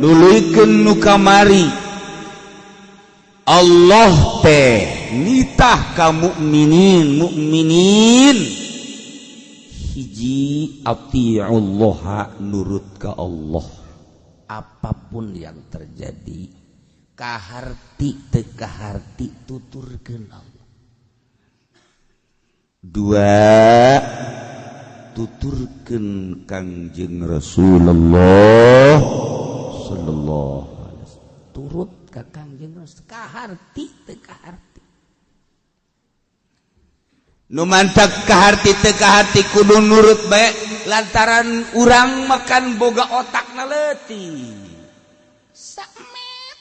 Nuluykeun nu kamari, Allah teh nitah ka mukminin mukminin hiji, atiullaha, nurut ka Allah apapun yang terjadi, kaharti teu kaharti tuturkeun Allah. Dua, tuturkeun Kangjeng Rasulullah sallallahu alaihi wasallam, turut ka Kangjeng Rasul kaharti teu kaharti. Nu mantak kaharti teu kaharti kudu nurut bae, lantaran urang makan boga otak na leutik samet,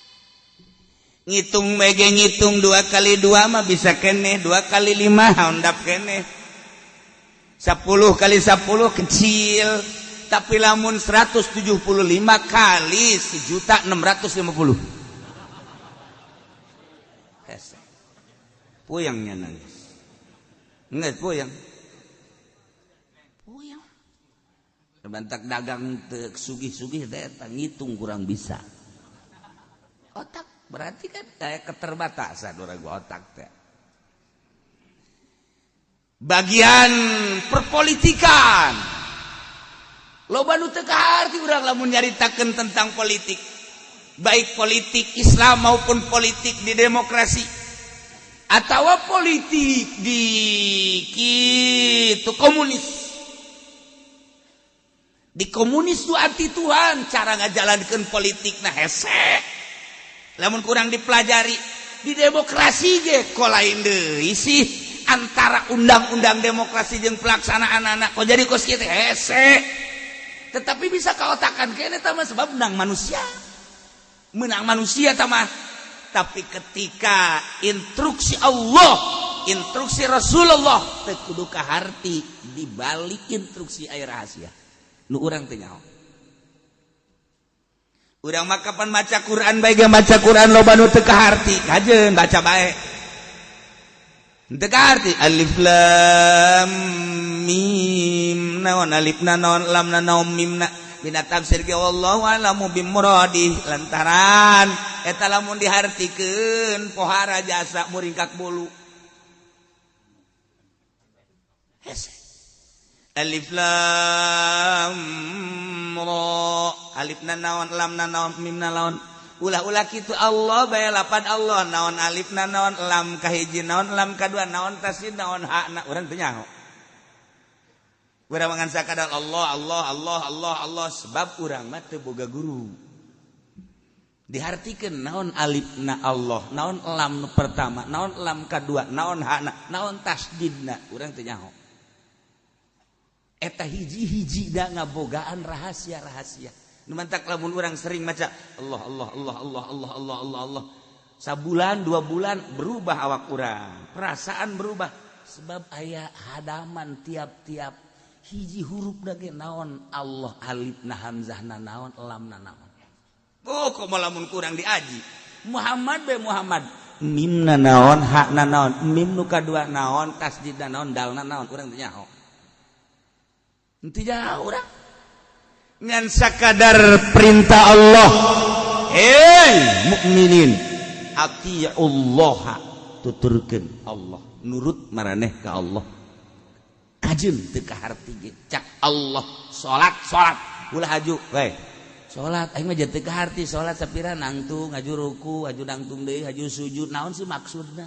ngitung mege ngitung 2 kali 2 mah bisa keneh, 2 kali 5 handap keneh, 10 kali 10 kecil, tapi lamun 175 kali sejuta 650 hese, puyangnya nangis. Enggak puyang, puyang. Bantak dagang teu sugih-sugih teh ngitung kurang bisa. Otak berarti kan kayak keterbatasan orang gua otak teh. Bagian perpolitikan, loba nu teu kaharti urang lamun nyaritakeun tentang politik, baik politik Islam maupun politik di demokrasi atau politik di kitu komunis. Di komunis tuh anti Tuhan, cara ngajalankeun politik nah hese lamun kurang dipelajari. Di demokrasi ge kok lain deui sih, antara undang-undang demokrasi jeung pelaksanaan anak kok jadi kos kieu hese, tetapi bisa kaotakan kene tah mah, sebab menang manusia, menang manusia tah mah. Tapi ketika instruksi Allah, instruksi Rasulullah, teu kudu kaharti, dibalik instruksi aya rahasia nu urang teu nyaho. Urang mah kapan maca Quran bae ge, maca Quran loba nu teu kaharti, kajeun baca bae teu kaharti. Alif lam mim naon, alif na naon, lam na naon, mim na. Dina tafsir ge wallahu a'lamu bimuradi, lantaran eta lamun dihartikeun pohara jasa muringkak bulu. Hese. Alif lam ra, alif na naon, lam na naon, mim na naon. Ulah-ulah kitu, Allah bae lapan Allah naon, alif na naon, lam kahiji naon, lam kadua naon, tasdid naon, ha na, urang teu nyaho. Urang mangan sakadar Allah, Allah, Allah, Allah, Allah, sebab urang mah teu boga guru. Dihartikeun naon alif na Allah, naon lam nu pertama, naon lam kadua, naon ha na, naon tasdidna, urang teu nyaho. Eta hiji-hiji da ngabogaan rahasia-rahasia. Nu mantak lamun urang sering maca Allah, Allah, Allah, Allah, Allah, Allah, Allah, Allah, sabulan 2 bulan berubah awak urang, perasaan berubah, sebab aya hadaman tiap-tiap hiji huruf dage naon Allah, alif na, hamzah na naon, lam na naon. Oh, kok lamun kurang diaji Muhammad be, Muhammad mim na naon, ha na naon, mim nu kadua naon, tasdid na naon, dal na naon, urang teu nyaho. Henteu jauh urang ngan sakadar perintah Allah, "Hei mukminin, atiullah," tuturkeun Allah, nurut maraneh ka Allah. Kajeun teu kaharti ge, cak Allah salat, salat ulah haju we salat. Aing mah teu kaharti salat sapira, nangtung haju ruku, haju nangtung deui, haju sujud, naon sih maksudna?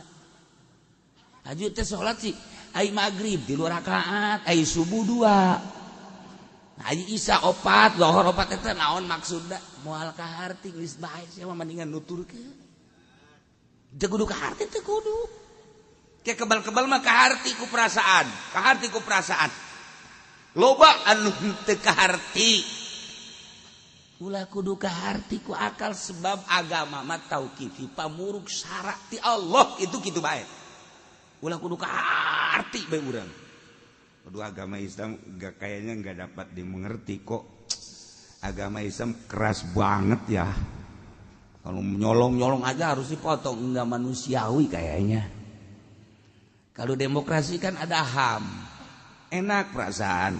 Haju teh salat sih, ai maghrib 3 rakaat, ai subuh dua, ai isya opat, lohor opat, eta naon maksudna? Moal kaharti, geus bae sia mah, mendingan nuturkeun. Teu kudu kaharti, teu kudu. Kayak kebal-kebal mah kaharti ku perasaan, kaharti ku perasaan. Loba anu teu kaharti. Ulah kudu kaharti ku akal, sebab agama mah tauqifi, pamuruk syarat ti Allah itu kitu bae. Ulah kudu kaharti bae urang. Aduh, agama Islam gak, kayaknya nggak dapat dimengerti kok. Agama Islam keras banget ya. Kalau nyolong-nyolong aja harus dipotong, nggak manusiawi kayaknya. Kalau demokrasi kan ada HAM, enak perasaan.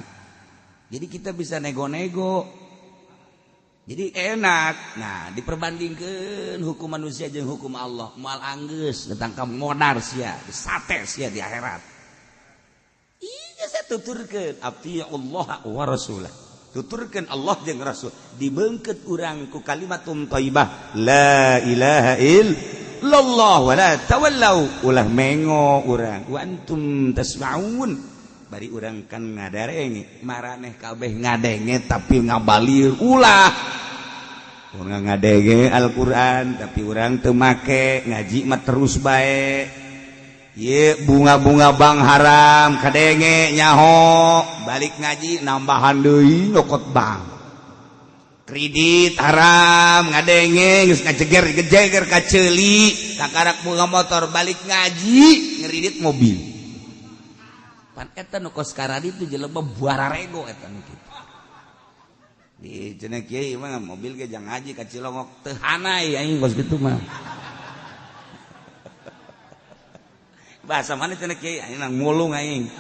Jadi kita bisa nego-nego. Jadi enak. Nah, diperbandingkan hukum manusia jeung hukum Allah, moal anggeus datang modar sia, disate sia di akhirat. Iya saya tuturkeun Allah wa rasulah. Tuturkeun Allah jeung Rasul. Dibeungkeut urang ku kalimatun thayyibah, la ilaha illallah wa la tawallau, ulah mengo urang wa antum tasma'un. Bari urang kan ngadarenge, maraneh kabeh ngadenge tapi ngabalir ulah. Urang ngadenge Al-Qur'an tapi urang teu make, ngaji mah terus bae. Ye bunga-bunga bang haram kadenge nyaho, balik ngaji nambahan deui nyokot bang. Kredit haram ngadenge geus ngajeger-gejeger ka ceuli, kakarak bunga motor balik ngaji ngeridit mobil. Pan eta nu kos karadi itu jelema buararego eta nu kitu. Di cenah kiai mah mobil ge jang ngaji ka Cilongok teu hanai aing kos kitu mah. Bahasa mana cenah kiai aing nang mulung aing.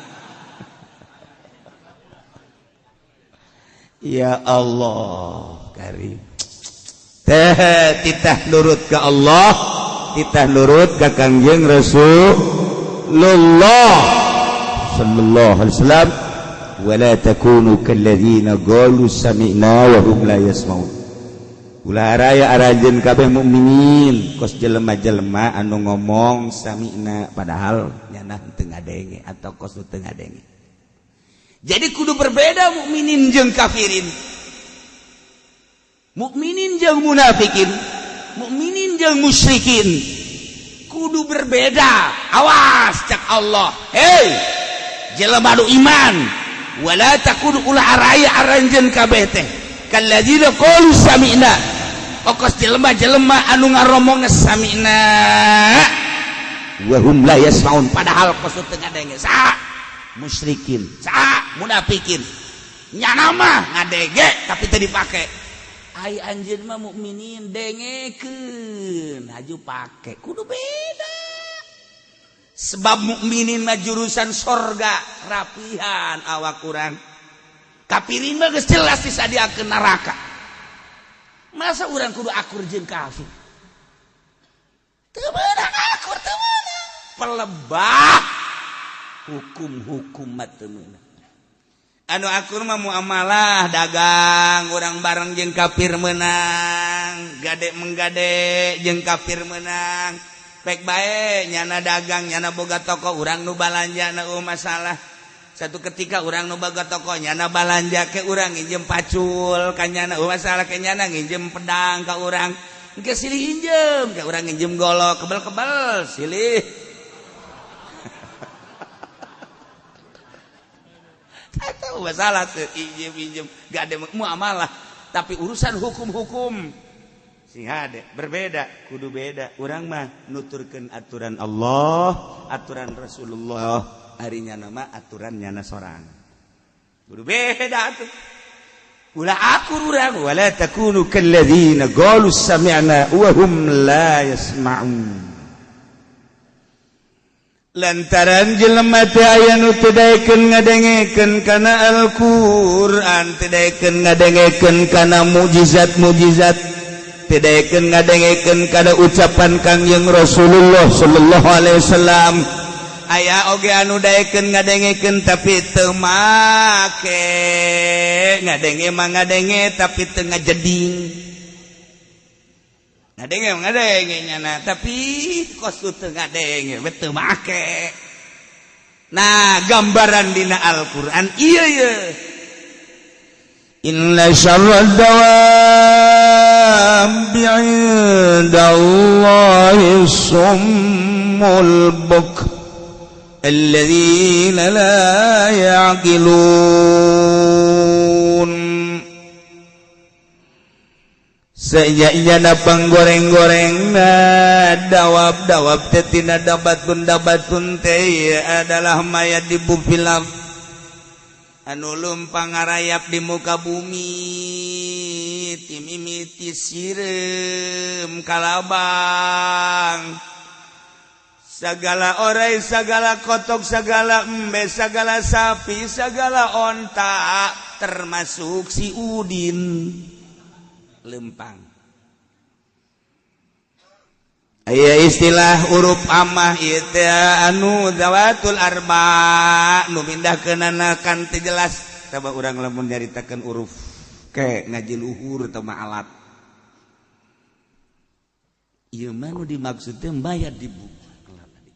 Ya Allah karim. Teh titah nurut ka Allah, titah nurut ka Kangjeng Rasulullah sallallahu alaihi wasallam. Wala takunu kalladzina qalu sami'na wa hum la yasma'un. Ulah raya aranjeun kabeh mukminin kos jelema-jelema anu ngomong sami'na padahal nyana teu ngadenge atau kos teu ngadenge. Jadi kudu berbeda mukminin jeung kafirin, mukminin jeung munafikin, mukminin jeung musyrikin. Kudu berbeda. Awas cak Allah. Hei jelema nu iman, wala takunu ulah araya aranjeun kabeh teh kalladzina qalu sami'na, okos jelema-jelema anu ngaromong sami'na wa hum la yasma'un padahal kos teu ngadenge. Saha musyrikin, saha munafikin, nyana mah ngadenge tapi teu dipake. Ai anjeun mah mukminin dengekeun haju pake, kudu beda. Sebab mukminin mah jurusan sorga, rapihan awak urang. Kafirin mah geus jelas disadiakeun neraka. Masa urang kudu akur jeung kafir? Teu meunang akur, teu meunang. Pelebah hukum-hukum mah teu meunang. Anu akur mah muamalah dagang urang bareng jeung kafir meunang, gade menggade jeung kafir meunang. Pek bae nyana dagang nyana boga toko urang nu balanja na masalah. Satu ketika urang nu boga toko nyana balanja ke urang nginjem pacul ka nyana masalah, ke nyana nginjem pedang ka urang. Engke silih injem ke urang nginjem golok kebel-kebel silih. Eta masalah teu injem-injem gak ada muamalah, tapi urusan hukum-hukum sing hade berbeda, kudu beda. Urang mah nuturkeun aturan Allah, aturan Rasulullah, ari nyana mah aturan nyana sorang. Kudu beda atuh. Ulah akur urang wala takunu kalladzina qalu sami'na wa hum la yasma'un. Lantaran jelema teh aya nu teu daekeun ngadengekeun kana Al-Qur'an, teu daekeun ngadengekeun kana mukjizat-mukjizat, teu daekeun ngadengekeun kana ucapan Kangjeng Rasulullah sallallahu alaihi wasallam. Aya oge anu daekeun ngadengekeun tapi teu make, ngadenge mah ngadenge tapi teu ngajeding. Ngadenge ngadenge nyana tapi kos teu ngadenge we teu make. Nah, gambaran dina Al-Qur'an ieu ye. Inna syarrad dawabi 'indallahi summul buk alladzina la ya'qilun. Sejanya panggoreng-goreng dawab-dawab teh tina dabatun-dabatun teh adalah mayat di bufilaf anu lumpang ngarayap di muka bumi timimiti sireum kalabang segala orai segala kotok segala embe segala sapi segala onta termasuk si Udin. Lempang. Aya istilah huruf amah ieu teh anu zawatul arba nu mindahkeunana kan teu jelas. Coba urang lamun nyaritakeun huruf ke ngaji luhur atau mah alat. Ieu mah nu dimaksud teh mayat di bumi.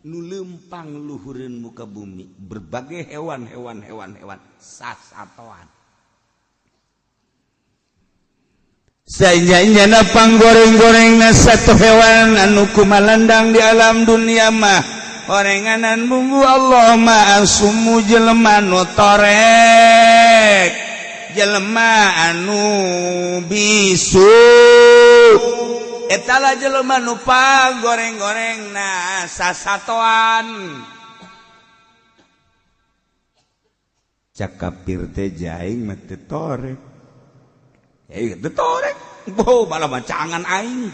Nu lempang luhureun muka bumi berbagai hewan hewan hewan hewan sasatoan. Sainjana panggoreng-gorengna satu hewan anu kumalandang di alam dunia mah orenganan bumbu Allah mah asumu jelema nu torek, jelema anu bisu. Etala jelema nu panggoreng-gorengna sasatoan. Cak kafir teh jaing mah teu torek. Ya teu torek. Boh malah macangan aing.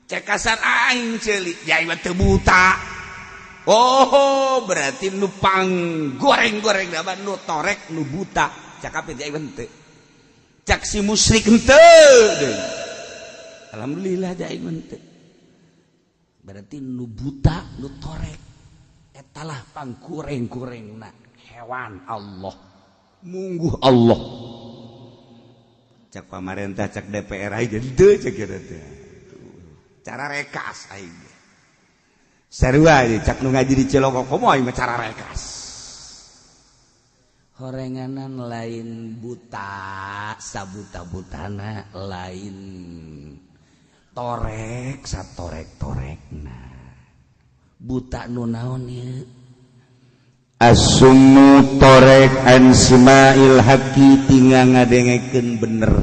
Cek kasar aing ceuli, jaing mah teu buta. Oh, berarti nu panggoreng-goreng mah nu torek nu buta. Cak kafir jaing mah teu. Cak si musyrik henteu deui. Alhamdulillah jaing mah teu. Berarti nu buta nu torek. Etalah panggoreng-gorengna hewan Allah. Mungguh Allah. Cak pamarentah cak DPR aing henteu cek kieu teh. Cara rekas aing. Sarua cak nu ngaji di Ciloko komo aing mah cara rekas. Horenganan lain buta sabuta-butana, lain torek satorek-torekna. Buta nu naon ieu? Asumu torek an simail haqi tinggal ngadengekeun bener.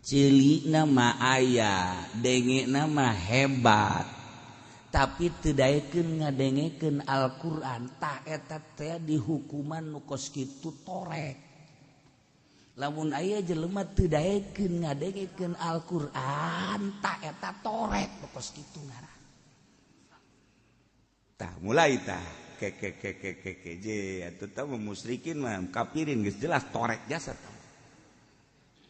Ceulina mah aya, dengena mah hebat. Tapi teu daekeun ngadengekeun Al-Qur'an, tah eta teh dihukuman nu kos kitu torek. Lamun aya jelema teu daekeun ngadengekeun Al-Qur'an, tah eta torek nu kos kitu ngaran. Tah mulai tah ke ke ke ke ke ke je atuh tah musyrikin mah kafirin geus jelas torek jasa tah.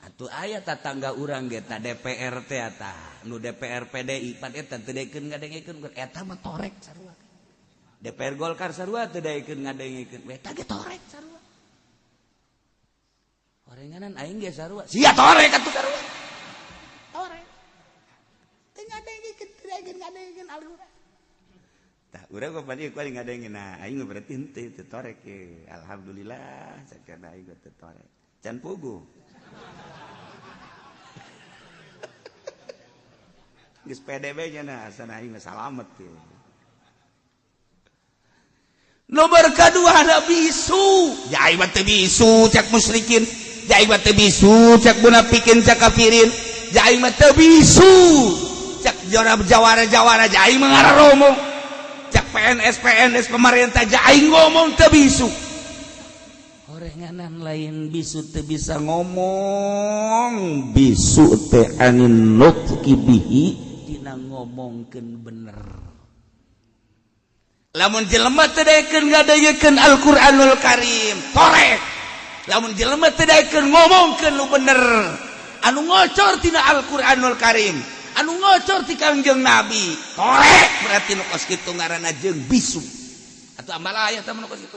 Atuh aya tatangga urang ge ta DPR teh tah nu DPR PDI pan eta teu daekeun ngadengekeun eta mah torek sarua. DPR Golkar sarua teu daekeun ngadengekeun eta ge torek sarua. Orenganan aing ge sarua sia torek atuh sarua. Torek. Teu ngadengekeun teu daekeun ngadengekeun Al-Qur'an. Tah urang mah padi kuari ngadengin nah aing mah berarti henteu teu torek ye. Alhamdulillah sakana aing teu torek. Can puguh. Geus PDB nya nah asana aing mah salamet ye. Nomor kadua ada bisu. Ya aing mah teu bisu cak musyrikin. Ya aing mah teu bisu cak munafikin cak kafirin. Ya aing mah teu bisu cak jawara-jawara ja aing mah ngararomo. Cak PNS PNS pemerintah ja aing ngomong teu bisu. Orenganan lain bisu teu bisa ngomong, bisu teh anin nutqi bihi dina ngomongkeun bener. Lamun jelema teu daekeun ngadengekeun Al-Qur'anul Karim, torek. Lamun jelema teu daekeun ngomongkeun nu bener, anu ngocor tina Al-Qur'anul Karim, anu ngocor ti Kangjeng Nabi, torek berarti nu kos kitu ngaranna jeung bisu. Atuh ambalaya tah nu kos kitu.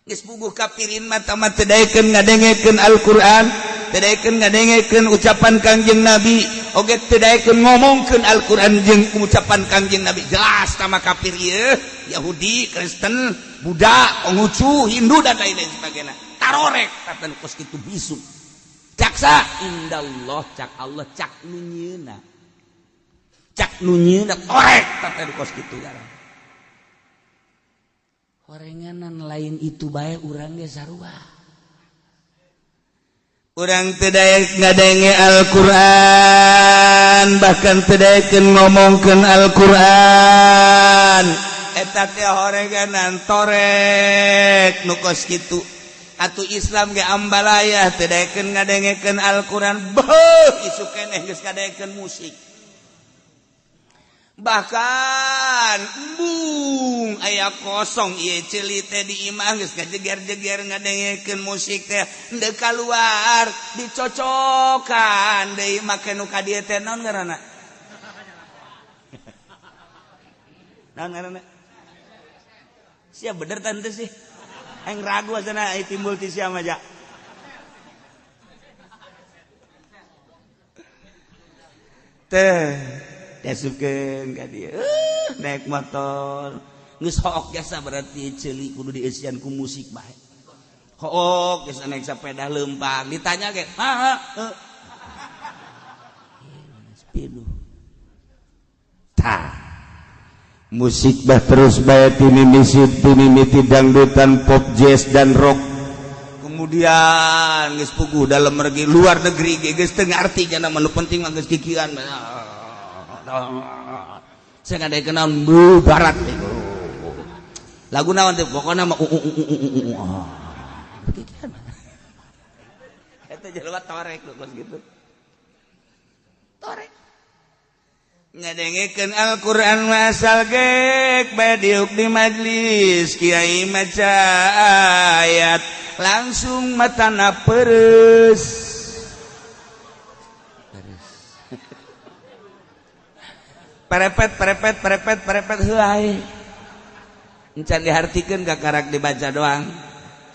Geus puguh kafirin mah tah mah teu daekeun ngadengekeun Al-Qur'an, teu daekeun ngadengekeun ucapan Kangjeng Nabi, oge teu daekeun ngomongkeun Al-Qur'an jeung ucapan Kangjeng Nabi. Jelas tah mah kafir ieu, Yahudi, Kristen, Buddha, Konghucu, Hindu dan lain-lain sebagainya. Tarorek tah nu kos kitu bisu. Caksa indallah cak Allah cak nu nyieuna. Cak nu nyieuna torek tah nu kos kitu ngaran. Horenganan lain itu bae urang ge sarua. Urang teu daek ngadenge Al-Qur'an, bahkan teu daekeun ngomongkeun Al-Qur'an. Eta teh horenganan torek nu kos kitu. Atuh Islam ge ambalayah teu daekeun ngadengekeun Al-Qur'an, beuh isu keneh geus ngadengekeun musik. Bahkan embung aya kosong ieu ceuli teh di imah geus ngajeger-jeger ngadengekeun musik teh henteu kaluar dicocokan deui make nu ka dieu teh naon ngaranna? Naon ngaranna? Sia bener tante sih. Aing ragu asana ai timbul ti sia mah ja. Teh diasupkeun ka dieu naik motor geus hook jasa berarti ceuli kudu dieusian ku musik bae hook geus naik sepeda leumpang ditanya ge ha pinuh tah musik bah terus bae timimiti dangdutan pop jazz dan rock kemudian geus puguh dalam negeri luar negeri ge geus teu ngarti nya nu penting mah geus kikian. Saya nggak kenal barat lagu naon teh pokoknya mah eta jelema torek lu kos gitu torek ngadengekeun Al-Qur'an asal gek bae diuk di majlis kiai maca ayat langsung matana pereus. Perepet perepet perepet perepet heuai encan dihartikeun ka karak dibaca doang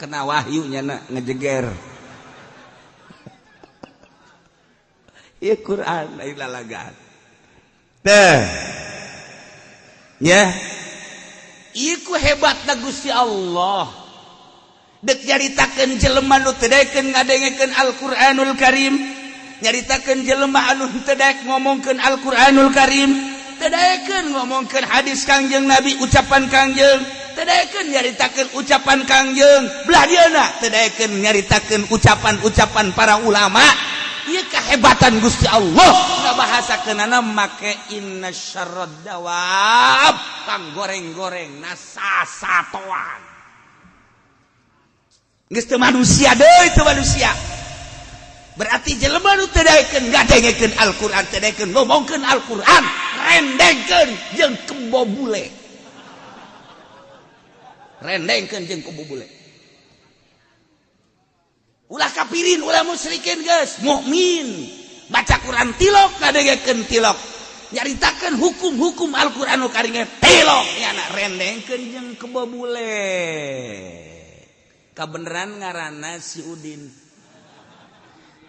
kena wahyu nya ngejeger ieu Quran lain lalagaan teh nya ieu ku hebatna Gusti Allah deuk nyaritakeun jelema nu teu daekeun ngadengekeun Al-Qur'anul Karim nyaritakeun jelema anu teu daek ngomongkeun Al-Qur'anul Karim teu daekeun ngomongkeun hadis Kangjeng Nabi ucapan Kangjeng teu daekeun nyaritakeun ucapan Kangjeng belah dieuna teu daekeun nyaritakeun ucapan-ucapan para ulama. Ieu kehebatan Gusti Allah ngabahasakeunana make inna syarrad dawab pang goreng-goreng nasasatoan geus teu manusia deui teu manusia. Berarti jelema nu teu daekeun ngadengekeun Al-Qur'an teu daekeun ngomongkeun Al-Qur'an rendengkeun jeung kebo bule. Rendengkeun jeung kebo bule. Ulah kafirin, ulah musyrikin geus, mukmin. Baca Quran tilok ngadengekeun tilok. Nyaritakeun hukum-hukum Al-Qur'anul Karim tilok nya rendengkeun jeung kebo bule. Kabeneran ngaranna si Udin.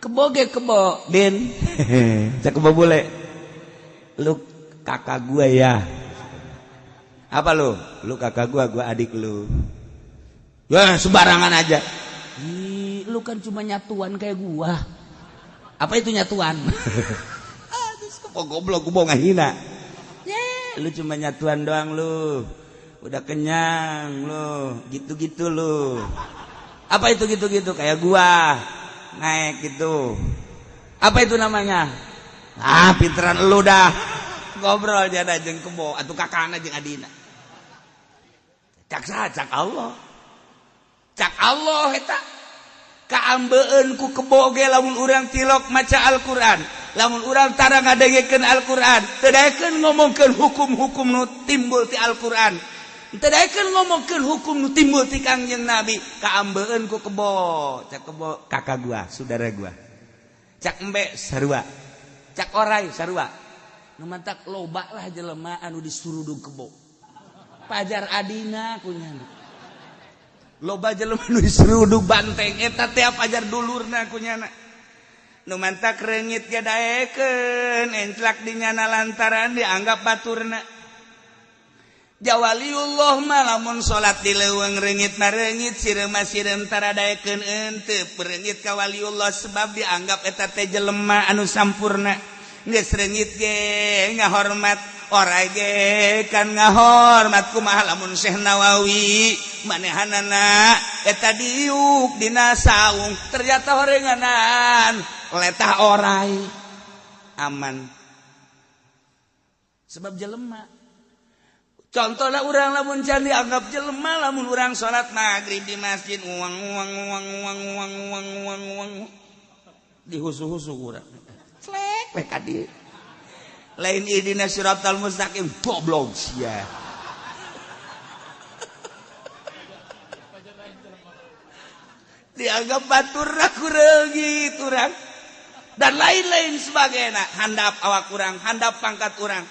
Kebo ge kebo, Din. Cak kebo bule. Lu kakak gue ya. Apa lu? Lu kakak gua adik lu. Wah, sembarangan aja. Ih, lu kan cuma nyatuan kayak gua. Apa itu nyatuan? Aduh, kok goblok gua ngahina. Ye, lu cuma nyatuan doang lu. Udah kenyang lu, gitu-gitu lu. Apa itu gitu-gitu kayak gua? Naik gitu. Apa itu namanya? Ah, pinteran lu dah. Ngobrol jada jeung kebo atuh kakana jeung adina. Cak saha cak Allah. Cak Allah eta. Kaambeun ku kebo ge lamun urang tilok maca Al-Qur'an. Lamun urang tara ngadengekeun Al-Qur'an, teu daekeun ngomongkeun hukum-hukum nu timbul ti Al-Qur'an. Teu daekeun ngomongkeun hukum nu timbul ti Kangjeng Nabi, kaambeun ku kebo. Cak kebo kakak gua, saudara gua. Cak embe sarua. Cak orai sarua. Nu mantak loba lah jelema anu disurudug kebo. Pajar adina kunyana. Loba jelema anu disurudug banteng eta teh pajar dulurna kunyana. Nu mantak reungit ge daekeun enclak di nyana lantaran dianggap baturna. Jawaliullah mah lamun salat di leuweung reungit na reungit sireum mah sireum tara daekeun henteu reungit ka waliullah sebab dianggap eta teh jelema anu sampurna. Geus reungit ge ngahormat orai ge kan ngahormat kumaha lamun Syekh Nawawi manehanana eta diuk dina saung ternyata horenganan letah orai aman sebab jelema. Contohnya urang lamun can dianggap jelema lamun urang salat maghrib di masjid uang uang uang uang uang uang uang uang dihusu-husu urang. Clek we ka dieu. Lain ihdinas siratal mustaqim, goblok sia. Dianggap batur kureungit urang dan lain-lain sebagainya. Handap awak urang, handap pangkat urang.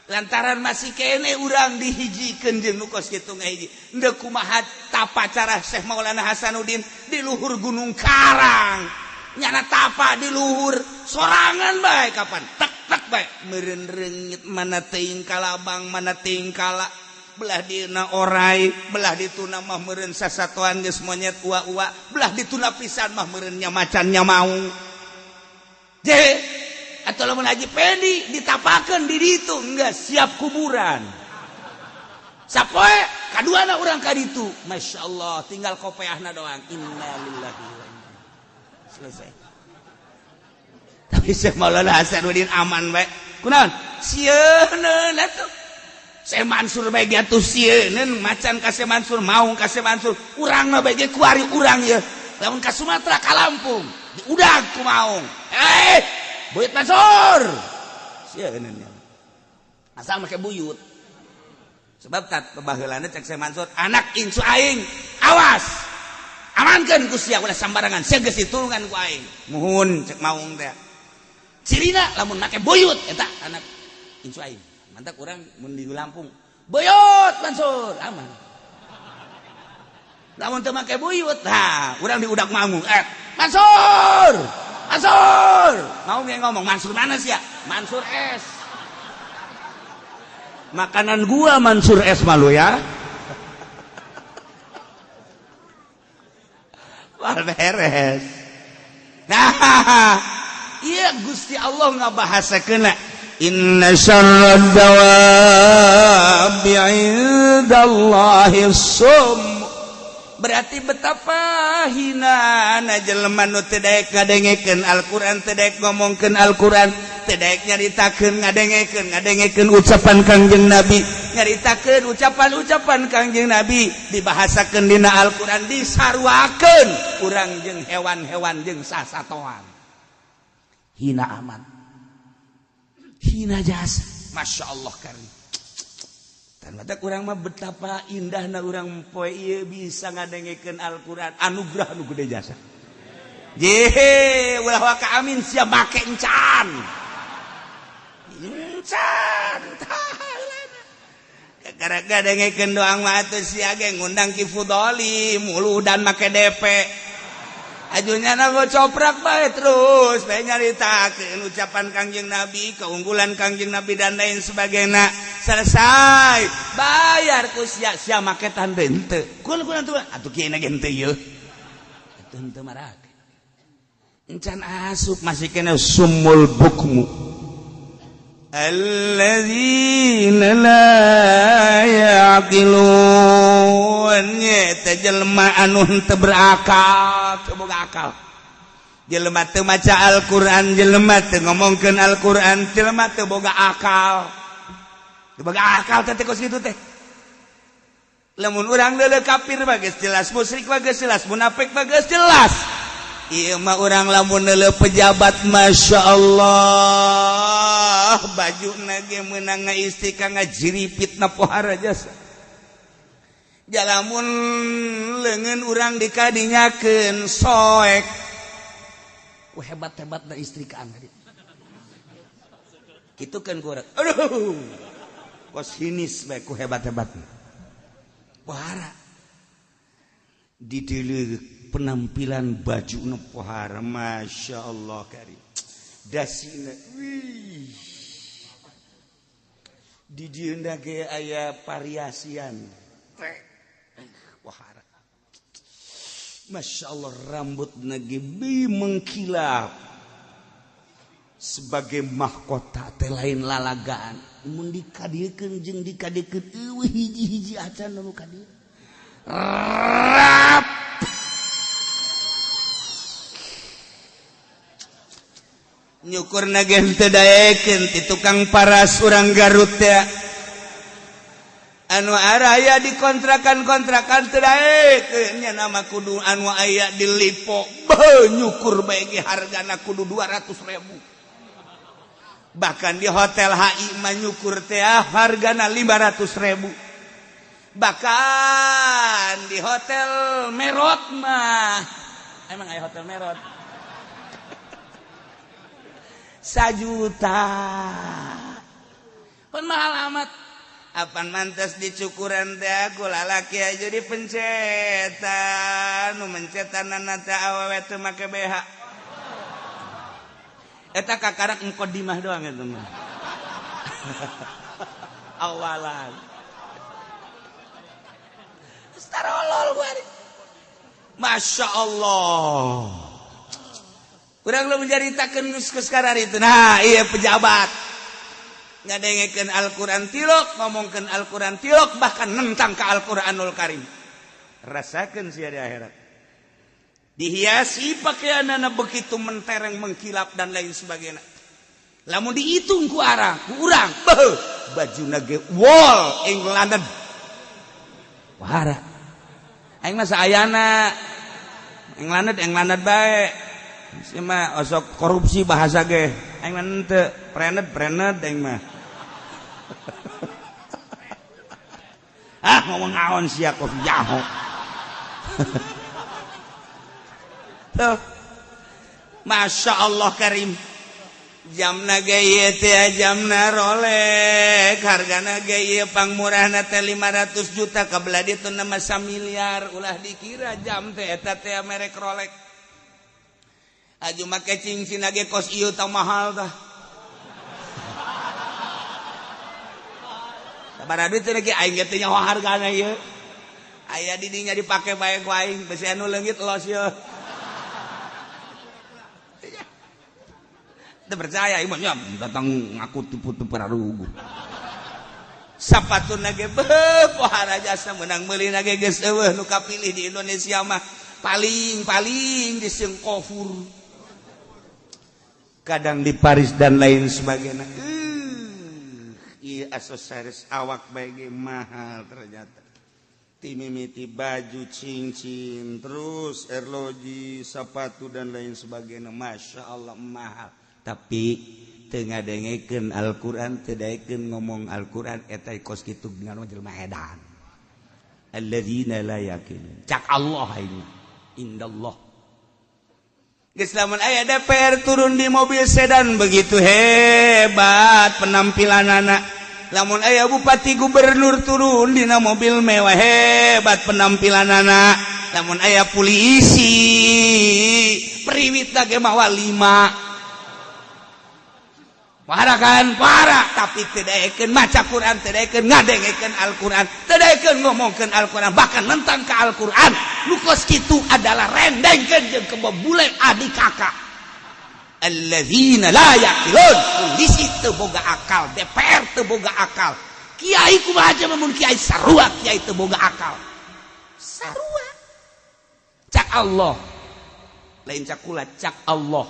Lantaran masih kene urang dihijikeun jeung nu kos kitu ngahiji. Endeu kumaha tapa cara Syekh Maulana Hasanuddin di luhur Gunung Karang. Nyana tapa di luhur sorangan bae kapan tek tek bae meureun reungit mana teuing kalabang mana teuing kala belah dina orai belah dituna mah meureun sasatoan geus monyet ua-ua belah dituna pisan mah meureun nya macan nya maung. Je atau lamun Haji Pendi ditapakeun di ditu enggak siap kuburan. Sapoe kaduana urang ka ditu. Masya Allah tinggal kopeahna doang. Innalillahi wa inna. Selesai. Tapi Syekh Maulana Hasanuddin aman bae. Kunaon? Sieun atuh. Syekh Mansur bae ge atuh sieun macan ka Syekh Mansur, maung ka Syekh Mansur. Urang mah bae ge kuari urang ieu. Lamun ka Sumatera ka Lampung, diudag ku maung. Buyut Mansur. Sieun nya. Asal make buyut. Sebab tat baheulana cek Syekh Mansur, anak incu aing, awas. Amankeun ku sia ulah sambarangan, sia geus ditulungan ku aing. Muhun cek maung teh. Cirina lamun make buyut eta anak incu aing. Mantak urang mun di Lampung, buyut Mansur, aman. Lamun teu make buyut, tah urang diudak maung. Mansur! Mansur! Mau yang ngomong Mansur mana sih ya? Mansur S. Makanan gua Mansur S malu ya. Wah beres. Nah, iya Gusti Allah ngabahasakeun inna syarrad dawabi 'indallahi sum. Berarti betapa hina na jelema nu teu daek ngadengekeun Al-Qur'an, teu daek ngomongkeun Al-Qur'an, teu daek nyaritakeun ngadengekeun ucapan Kangjeng Nabi, nyaritakeun ucapan-ucapan Kangjeng Nabi dibahasakeun dina Al-Qur'an, disaruakeun urang jeung hewan-hewan jeung sasatoan. Hina amat. Hina jasa. Masya Allah karim. Mata kurang mah betapa indahna urang poe ieu bisa ngadengekeun Al-Qur'an, anugerah nu gede jasa. Ye, ulah waka amin sia make encan. Encan tah. Gara-gara ngadengekeun doang mah atuh sia ge ngundang Ki Fudoli mulu dan make DP. Ajunya na coprak bae terus bae nyaritakeun ucapan Kangjeng Nabi, keunggulan Kangjeng Nabi dan lain sebagainya. Selesai, bayar ku sia sia make tanda henteu. Kun kun atuh atuh kieu ge henteu ieu. Atuh henteu marake. Encan asup masih kena sumul bukmu. Alladzina la ya'qilun nyeta jelema anu henteu berakal, teu boga akal. Jelema teu maca Al-Qur'an, jelema teu ngomongkeun Al-Qur'an, jelema teu boga akal. Teu boga akal teh kos kitu teh. Lamun urang leuleuk kafir mah geus jelas, musyrik mah geus jelas, munafik mah geus jelas. Ieu mah urang lamun leuleuk pejabat Masya Allah, bajuna ge meunang ngaistika ngajiripit na pohara jasa. Jalamun leungeun urang dikadinyakeun soek. Wah hebat-hebatna istrikaan tadi. Kitu kan ku urang. Aduh. Kos hinis bae ku hebat-hebatna. Pohara dideuleuk penampilan baju nu pohara Masya Allah karim dasina wih di dieu ge aya variasian pohara Masya Allah rambutna ge mengkilap sebagai mahkota teh lain lalagaan mun dikadiekeun jeung dikadiekeun eueuh hiji-hiji acan nu kadieu rap nyukurna ge teu daekeun ti tukang paras urang Garut teh anu araya di kontrakan-kontrakan teu daekeun nya nama kudu anu aya di Lipo beuh nyukur bae ge hargana kudu 200.000 Bahkan di hotel HI manyukur teh hargana 500.000. Bahkan di hotel Merot mah, emang aya hotel Merot 1 juta. Pun mahal amat. Apan mantas dicukuran teh aku lalaki aja dipencetan, nu mencetan teh awewe teu make BH. Eta kakarak muqaddimah doang eta mah. Awalan. Tarolol gua. Masya Allah. Urang lu menceritakan geus sekarang itu. Nah, iya pejabat. Ngadengekeun Al-Qur'an tilok, ngomongkeun Al-Qur'an tilok, bahkan nentang ke Al-Qur'anul Karim. Rasakeun sia di akhirat. Dihiasi pakaianana begitu mentereng, mengkilap dan lain sebagainya. Lamun dihitung ku arang, ku urang, beuh, bajuna ge wol England. Wahara. Aing mah saayana England England bae. Si mah osok korupsi bahasa ge. Aing mah henteu, prenet prenet aing mah. Ah ngomong naon sia kok jaho. Tuh. Masya Allah Karim. Jamna ge ieu teh jamna Rolex, hargana ge ieu pangmurahna teh 500 juta kabelah ditu nama samiliar, ulah dikira jam teh eta teh merek Rolex. Aju make cincin ge kos ieu tah mahal tah. Sabaraha duit teh ge aing ge teu nyaho hargana ieu. Aya di dinya dipake bae ku aing, besi anu leungit los ieu. Teu percaya ieu mah datang ngaku tipu-tipu pararugu. Sapatuna ge beuh pohara jasa meunang meulina ge geus eueuh nu kapilih di Indonesia mah paling-paling di Singapura. Kadang di Paris dan lain sebagainya. Ieu aksesoris awak bae ge mahal ternyata. Timimiti baju, cincin, terus erloji, sepatu dan lain sebagainya. Masya Allah mahal. Tapi teu ngadengekeun Al-Qur'an, teu daekeun ngomong Al-Qur'an eta kos kitu dengan jelema edan. Alladzina la yaqilun. Cak Allah ini. Indallah. Geus lamun aya DPR turun di mobil sedan begitu hebat penampilanana. Lamun aya bupati gubernur turun dina mobil mewah hebat penampilanana. Lamun aya polisi priwit ge mawa 5. Para kan para tapi teu daekeun maca Quran, teu daekeun ngadengekeun Al-Qur'an, teu daekeun ngomongkeun Al-Qur'an, bahkan nentang ka Al-Qur'an. Nu kos kitu adalah rendengkeun jeung kebebule adik kakak. Alladzina la yaqilun. Polisi teu boga akal, DPR teu boga akal. Kiai kumaha aja mun kiai sarua kiai teu boga akal. Sarua. Cak Allah. Lain cak kula, cak Allah.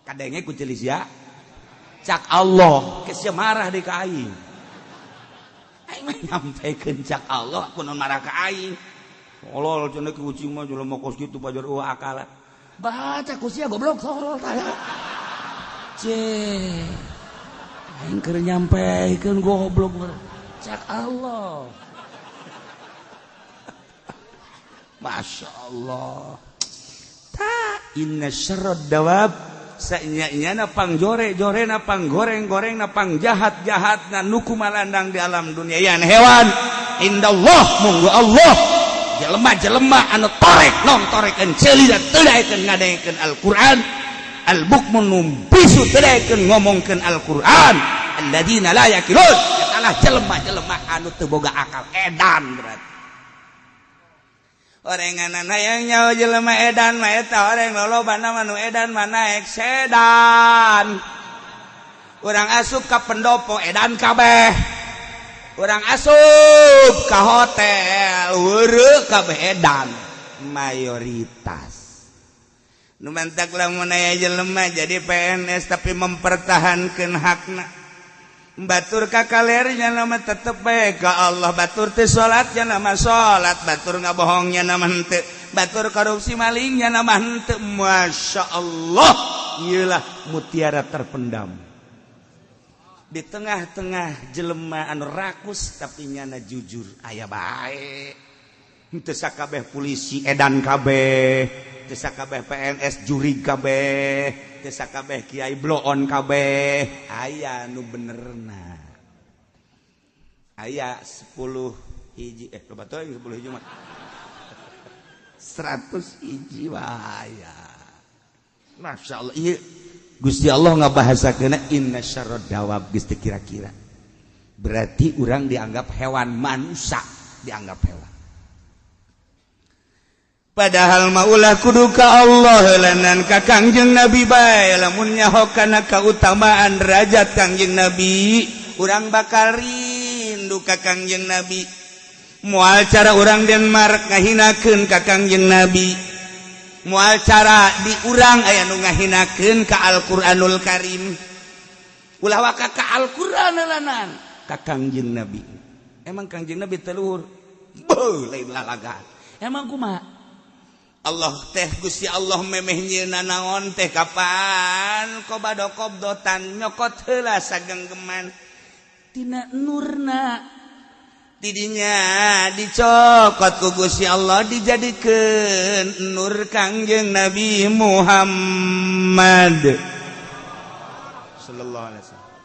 Kadenge ku celis ya. Cak Allah, kesya marah di ka aing. Aing mah nyampaikan cak Allah, aku non marah ka aing. Tolol cenah ki ucing mah jelema kos kitu pajar eueuh akal. Baca ku sia goblok sorol tah. Ceh. Aing keur nyampaikan goblok. Cak Allah. Masya Allah. Ta inna syarrad dawab sanya-nyana pang jore-jore na pang goreng-goreng na pang jahat-jahat na nuku malandang di alam dunia yan hewan indallah munggu Allah jelema-jelema anu torek nong torekeun ceuli da teu daekeun ngadengekeun Al-Qur'an al-bukmun nu bisu teu daekeun ngomongkeun Al-Qur'an alladzina la yaqilun eta jelema-jelema anu teu boga akal edan berarti orenganan hayang nyawa jelema edan mah eta oreng lolobana mah nu edan mah naek sedan. Urang asup ka pendopo edan kabeh. Urang asup ka hotel weureuh kabeh edan mayoritas. Nu mantak lamun aya jelema jadi PNS tapi mempertahankeun hakna. Batur kakalernya nama tetep bae ka Allah, batur teu salatnya nama salat, batur ngabohongnya nama henteu, batur korupsi malingnya nama henteu. Masya Allah, ieulah mutiara terpendam. Di tengah-tengah jelema anu rakus tapi nyana jujur aya bae. Henteu sakabeh polisi edan kabeh, teu sakabeh PNS jurig kabeh, teu sakabeh kiai bloon kabeh, aya nu benerna. Aya 10 hiji, eh, loba teuing 10 hiji mah. 100 hiji aya. Masya Allah, iya Gusti Allah ngabahasakeun inna syarrad dawab geus teu kira-kira. Berarti urang dianggap hewan, manusia dianggap hewan. Padahal maulah kudu ka Allah heulanan ka Kangjeng Nabi bae. Lamun nyaho kana kautamaan derajat Kangjeng Nabi, urang bakal rindu ka Kangjeng Nabi. Moal cara urang Denmark ngahinakeun ka Kangjeng Nabi. Moal cara di urang aya nu ngahinakeun ka Al-Qur'anul Karim. Ulah waka ka Al-Qur'an heulanan ka Kangjeng Nabi. Emang Kangjeng Nabi teu luhur? Beuh, lain lalagan. Emang kumaha? Allah teh, Gusti Allah memeh nyieunna naon teh kapan qabadha qabdhatan, nyokot heula sagenggeman tina nurna. Tidinya dicokot ku Gusti Allah, dijadikeun nur Kangjeng Nabi Muhammad sallallahu alaihi wasallam.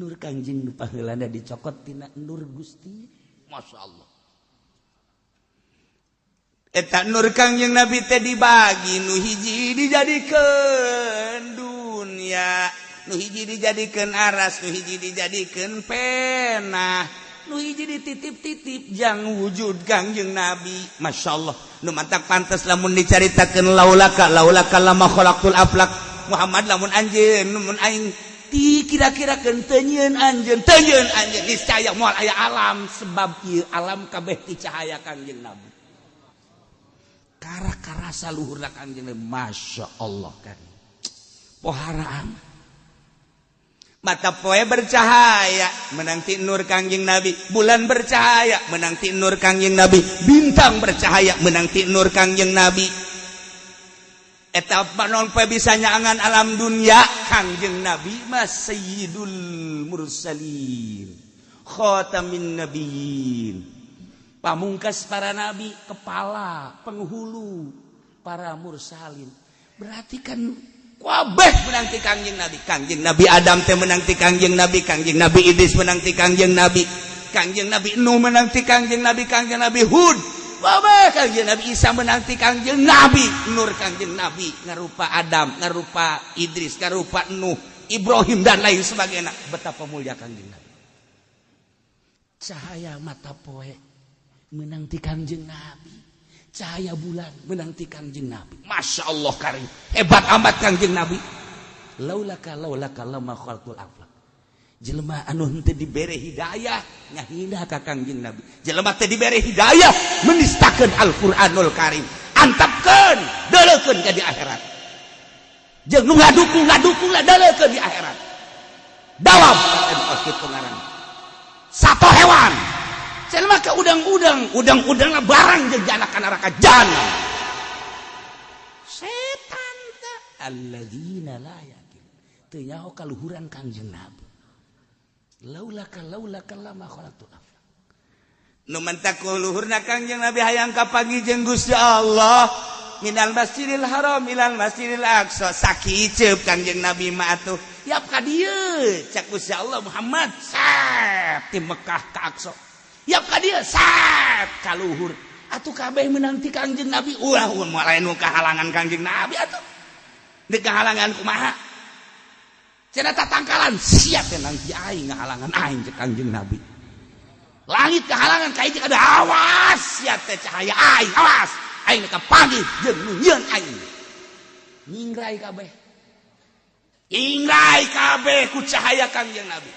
Nur Kangjeng nu paheulana dicokot tina nur Gusti. Masya Allah. Eta nur Kangjeng Nabi teh dibagi, nu hiji dijadikeun dunia, nu hiji dijadikeun aras, nu hiji dijadikeun pena, nu hiji dititip-titip jang wujud Kangjeng Nabi. Masya Allah. Nu mantak pantes lamun dicaritakeun laulaka laulaka lama khalaqtul aflak. Muhammad, lamun anjeun, lamun aing ti kira-kira keun teu nyieun anjeun, teu nyieun anjeun, niscaya moal aya alam, sebab ieu alam kabeh ti cahaya Kangjeng Nabi. Kara karasa luhurna Kangjeng Nabi. Masya Allah kan poharaan. Mata poe bercahaya menang ti nur Kangjeng Nabi, bulan bercahaya menang ti nur Kangjeng Nabi, bintang bercahaya menang ti nur Kangjeng Nabi. Eta panon poe bisa nyaangan alam dunia. Kangjeng Nabi mah sayyidul mursalin, khatamin nabiyyin, pamungkas para nabi, kepala penghulu para mursalin. Berarti kan kabeh menang ti Kangjeng Nabi. Kangjeng Nabi Adam teh menang ti Kangjeng Nabi, Kangjeng Nabi Idris menang ti Kangjeng Nabi, Kangjeng Nabi Nuh menang ti Kangjeng Nabi, Kangjeng Nabi Hud kabeh, Kangjeng Nabi Isa menang ti Kangjeng Nabi. Nur Kangjeng Nabi ngarupa Adam, ngarupa Idris, ngarupa Nuh, Ibrahim, dan lain sebagainya. Betapa mulia Kangjeng Nabi. Cahaya mata poe menang ti Kangjeng Nabi, cahaya bulan menang ti Kangjeng Nabi. Masya Allah karim, hebat amat Kangjeng Nabi. Laulaka laulaka lama khalqul aflak. Jelema anu henteu dibere hidayah ngahina ka Kangjeng Nabi, jelema teu dibere hidayah menistakeun Al-Qur'anul Karim, antapkeun deuleukeun ka di akhirat. Jeung nu ngadukung ngadukung lah, deuleukeun di akhirat. Dawab kitu ngaran satu hewan. Jelema ke udang-udang, udang-udang lah barang jeung jana ka neraka jahanam. Setan teh alladzina la yaqil, teu nyaho kaluhuran Kangjeng Nabi. Laulaka laulaka lama khalaqtul aflak. Nu mantak luhurna Kangjeng Nabi hayang kapanggih jeung Gusti Allah, minal Masjidil Haram ilal Masjidil Aqsa, sakiceup Kangjeng Nabi mah atuh. Yap ka dieu, cak Gusti Allah, Muhammad, sep ti Mekah ka Aqsa. Yap ka dieu, sep ka luhur. Atuh kabeh menang ti Kangjeng Nabi. Ulah moal lain nu kahalangan Kangjeng Nabi atuh. Di kahalangan kumaha? Cenah tatangkalan siap teh nanti aing ngahalangan aing, cek Kangjeng Nabi. Langit kehalangan ka hiji ada, awas sia teh cahaya aing, awas aing kapanggih jeung nu nyieun aing. Nyingrai kabeh, nyingrai kabeh ku cahaya Kangjeng Nabi.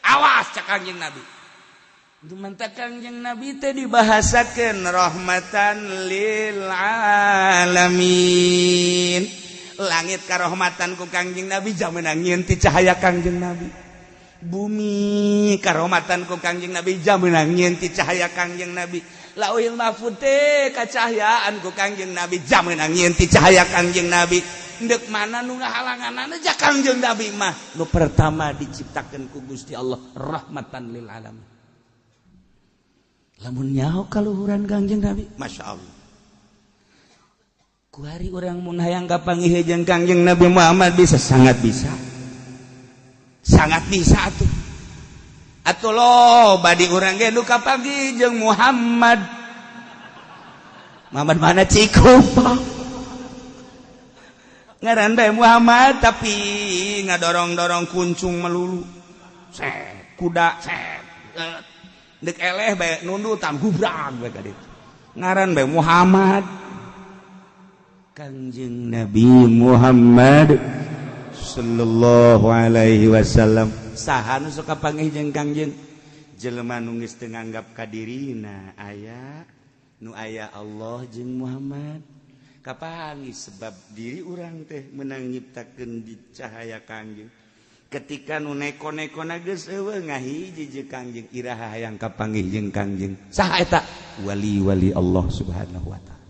Awas, cak Kangjeng Nabi. Mantak Kangjeng Nabi teh dibahasakeun rahmatan lil alamin. Langit karohmatan ku Kangjeng Nabi, jamenang nyieun ti cahaya Kangjeng Nabi. Bumi karohmatan ku Kangjeng Nabi, jamenang nyieun ti cahaya Kangjeng Nabi. Lauhil Mahfud teh kacahayaan ku Kangjeng Nabi, jamenang nyieun ti cahaya Kangjeng Nabi. Ndek mana nu ngahalanganana ja Kangjeng Nabi mah nu pertama diciptakeun ku Gusti Allah rahmatan lil alamin. Lamun nyaho kaluhuran Kangjeng Nabi, Masya Allah. Kuari urang mun hayang kapanggih jeung Kangjeng Nabi Muhammad bisa, sangat bisa. Sangat bisa atuh. Atuh loba di urang ge nu kapanggih jeung Muhammad. Muhammad mana Cikupa ngaran bae Muhammad tapi ngadorong-dorong kuncung melulu set kuda set dek eleh bae nundutan gubrag bae ka ditu ngaran bae Muhammad. Kangjeng Nabi Muhammad sallallahu alaihi wasallam saha nu sok kapanggih jeung Kangjeng jelema nu geus teu nganggap ka dirina aya nu aya Allah jeung Muhammad kapanggih sebab diri urang teh menang nyiptakeun di cahaya Kangjeng ketika nu neko-neko geus eueuh ngahiji jeung Kangjeng iraha hayang kapanggih jeung Kangjeng saha eta wali-wali Allah subhanahu wa ta'ala.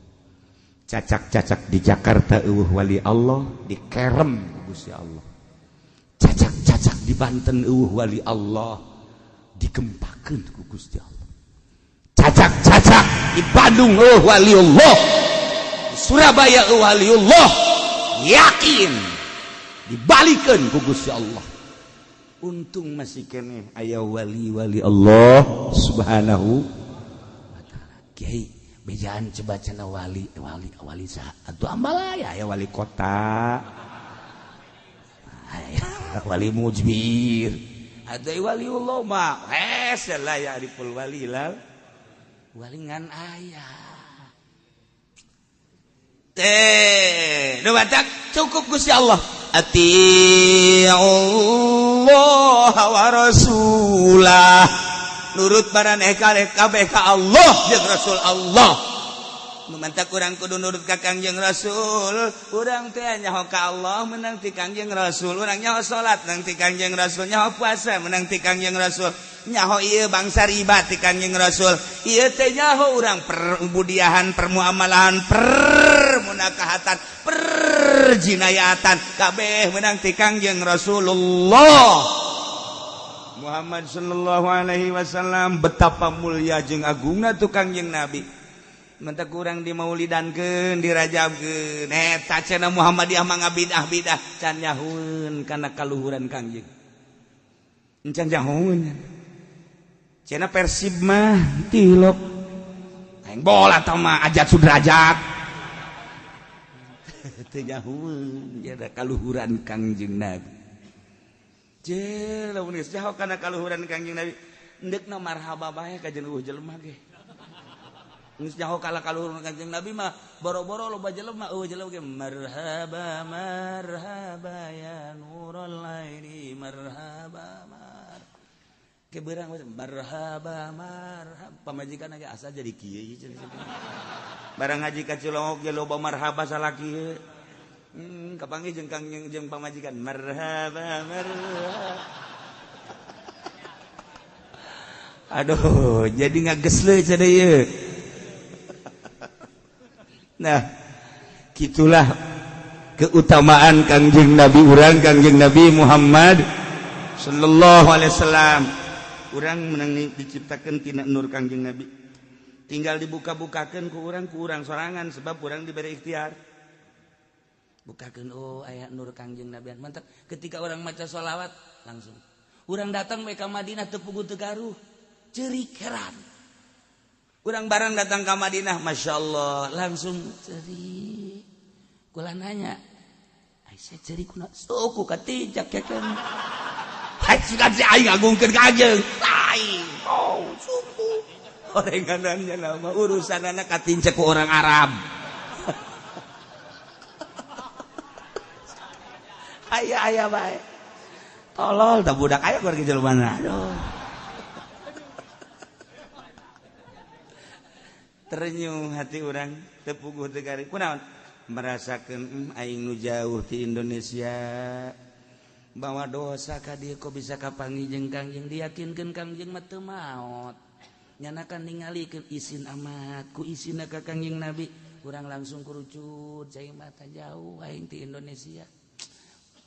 Cacak-cacak di Jakarta eueuh wali Allah dikerem Gusti Allah. Cacak-cacak di Banten eueuh wali Allah digempakeun ku Gusti Allah. Cacak-cacak di Bandung eueuh wali Allah, di Surabaya eueuh wali Allah, yakin dibalikeun ku Gusti Allah. Untung masih keneh aya wali-wali Allah subhanahu wa ta'ala. Kiai bejaan coba cenah wali wali wali saha atuh ambalaya aya wali kota, aya wali mujbir, atuh waliullah mah hese la ya'riful wali lal walingan aya teh nu batak cukup Gusti Allah atiullah wa rasulah nurut maraneh kabeh ka Allah jeung Rasul Allah. Nu mantak urang kudu nurut ka Kangjeng Rasul. Urang teh nyaho ka Allah menang ti Kangjeng Rasul. Urang nyaho salat menang ti Kangjeng Rasul, nyaho puasa menang ti Kangjeng Rasul, nyaho ieu bangsa riba ti Kangjeng Rasul. Ieu teh nyaho urang perbudiahan, permuamalahan, permunakahatan, perjinayatan kabeh menang ti Kangjeng Rasulullah Muhammad sallallahu alaihi wasallam. Betapa mulia jeung agungna tu Kangjeng Nabi. Mentak kurang dimaulidankeun, dirajabkeun. Eta cenah Muhammadiyah mah ngabidah-bidah can nyahueun kana kaluhuran Kangjeng. Encan nyahueun. Cenah Persib mah tilok. Aing bola tah mah Ajat Sudrajat. Teu nyahueun jada kaluhuran Kangjeng Nabi. Je lamun geus jaho kana kaluhuran Kangjeng Nabi, endekna marhaba bae ka jeung eueuh jelema ge. Geus jaho kala kaluhuran Kangjeng Nabi mah boro-boro loba jelema eueuh jelema ge marhaba marhaba ya nurul aini marhaba mar. Ke beurang marhaba marhaba pamajikan ge asa jadi kieu ieu cenah. Barang haji ka Cilongok ge loba marhaba salaki ieu. Kapanggih jeung Kangjeng jeung pamajikan marhaba marhaba. Aduh, jadi ngagesle cenah ieu. Nah, gitulah keutamaan Kangjeng Nabi urang, Kangjeng Nabi Muhammad sallallahu alaihi wasallam. Urang menang diciptakeun tina nur Kangjeng Nabi. Tinggal dibuka-bukakeun ku urang sorangan sebab urang diberi ikhtiar. Bukakeun oh aya nur Kangjeng Nabi. Mantap ketika orang maca sholawat langsung urang datang bae ka Madinah teu puguh teu garuh ceurik heran. Urang barang datang ka Madinah Masya Allah langsung ceurik. Kula nanya Aisyah ceurik kuna suku katijak ya kan. Hai sugan si aing agungkeun ka Kangjeng. Lain oh suku. Orenganannya nama urusanana katincak ku orang Arab. Aya aya bae. Tolol tah budak aya keur jelema aduh. Terenyuh hati urang teu puguh teu garing. Kunaon? Merasakeun aing nu jauh ti Indonesia. Bawa dosa ka dieu kok bisa kapanggih jeung Kangjeng, diyakinkeun Kangjeng mah teu maot. Nyana kan ningalikeun isin amat ku isinna ka Kangjeng Nabi. Kurang langsung kerucut cai mata jauh aing ti Indonesia.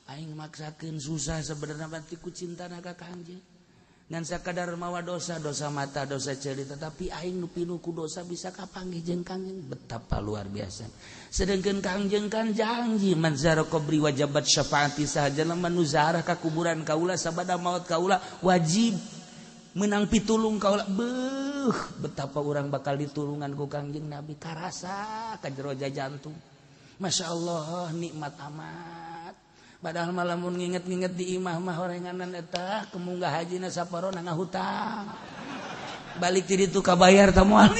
Aing maksakeun susah sebenarnya mati ku cintana ka Kangjeng. Ngan sakadar mawa dosa, dosa mata, dosa ceuli, tetapi aing nu pinuh ku dosa bisa kapanggih jeung Kangjeng. Betapa luar biasa. Sedangkan Kangjeng kan janji man zara qabri wajabat syafaati sahaja nu zarah ka kuburan kaula sabada maut kaula wajib menang pitulung kaula. Beuh, betapa urang bakal ditulungan ku Kangjeng Nabi karasa ka jero jantung. Masya Allah nikmat amat. Padahal malamun nginget-nginget di imah mah horenganan eta kemunggah hajina saparona ngahutang. Balik ti ditu kabayar ta moal.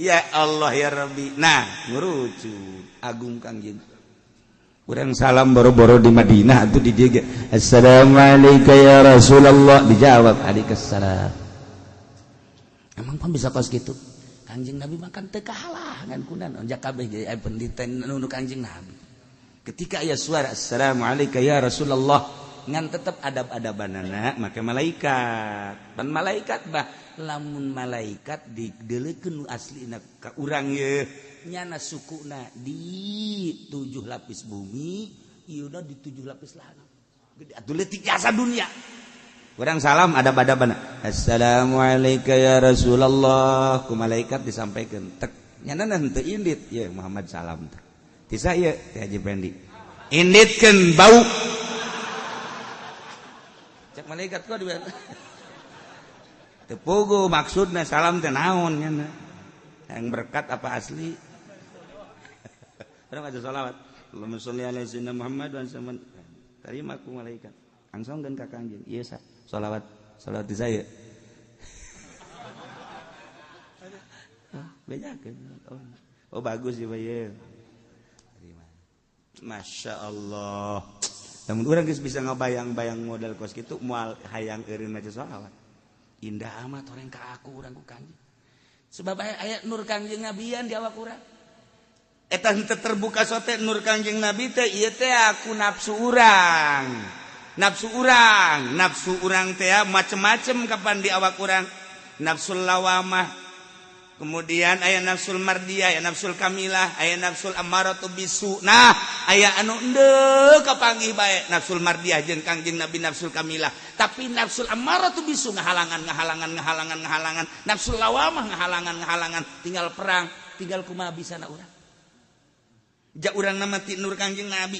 Ya Allah ya Rabbi. Nah, ngurucut agung Kangjeng. Urang salam boro-boro di Madinah atuh di dieu ge. Assalamualaikum ya Rasulullah. Dijawab alaikumsalam. Emang pan bisa kos kitu? Kangjeng Nabi makan teu kahalangan kunaon jak kabeh ge pendeta nu Kangjeng Nabi. Ketika aya suara assalamualaikum ya Rasulullah ngan tetep adab-adabanana make malaikat. Pan malaikat bah lamun malaikat dideulekeun nu aslina ka urang ye nyana sukuna di 7 lapis bumi ieu di 7 lapis langit. Gede atuh leutik jasa dunia. Urang salam adab-adabana. Assalamualaikum ya Rasulullah. Ku malaikat disampaikan. Tek nyana henteu indit ye Muhammad salam teh. Tisa ieu teh Haji Pendi. Inditkeun bau. Cek malaikat kok di teu puguh maksudna salam teh naon nyana. Yang berkat apa asli? Urang aja salawat. Allahumma sholli ala sayyidina Muhammad wa sallam. Terima ku malaikat. Langsung ka Kangjeng. Ieu sa salawat salawat di saya. Bejakeun. Oh bagus ya ye. Terima. Masya Allah. Namun urang geus bisa ngabayang-bayang modal kos kitu moal hayang eureun maca salawat. Indah amat orang ka aku urang ku Kangjeng. Sebab aya nur Kangjeng Nabian di awak urang. Eta henteu terbuka sote nur Kangjeng Nabi teh ieu teh aku nafsu urang. Nafsu urang teh macem-macem kapan di awak urang. Nafsul lawamah, kemudian aya nafsul mardiyah, aya nafsul kamilah, aya nafsul ammaratu bisu. Nah, aya anu endeu kapanggih bae nafsul mardiyah jeung Kangjeng Nabi nafsul kamilah. Tapi nafsul ammaratu bisu ngahalangan ngahalangan ngahalangan ngahalangan. Nafsul lawamah ngahalangan ngahalangan, tinggal perang, tinggal kumaha bisana urang. Ja urang nama ti nur Kangjeng Nabi.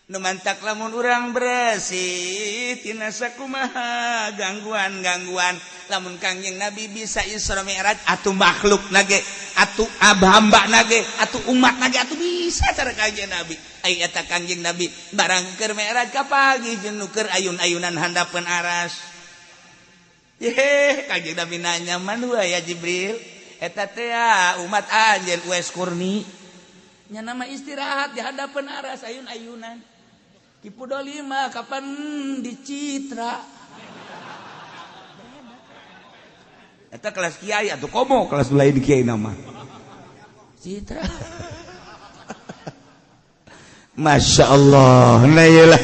Nu mantak lamun urang bersih tina sakumaha gangguan-gangguan lamun Kangjeng Nabi bisa Isra Mi'raj atuh makhluk nage atuh hamba nage atuh umat nage atuh bisa cara Kangjeng Nabi. Ai eta Kangjeng Nabi barang keur Mi'raj kapagi jeung nu keur ayun-ayunan handapeun aras. Yehe Kangjeng Nabi nanya manua ya Jibril eta teh umat anjeun Uwais Qurni nya nama istirahat di hadapan aras ayun-ayunan. Kipu dolima kapan dicitra. Eta kelas kiai atau komo kelas lain di kiai nama. Citra. Masya Allah. Nah iyalah.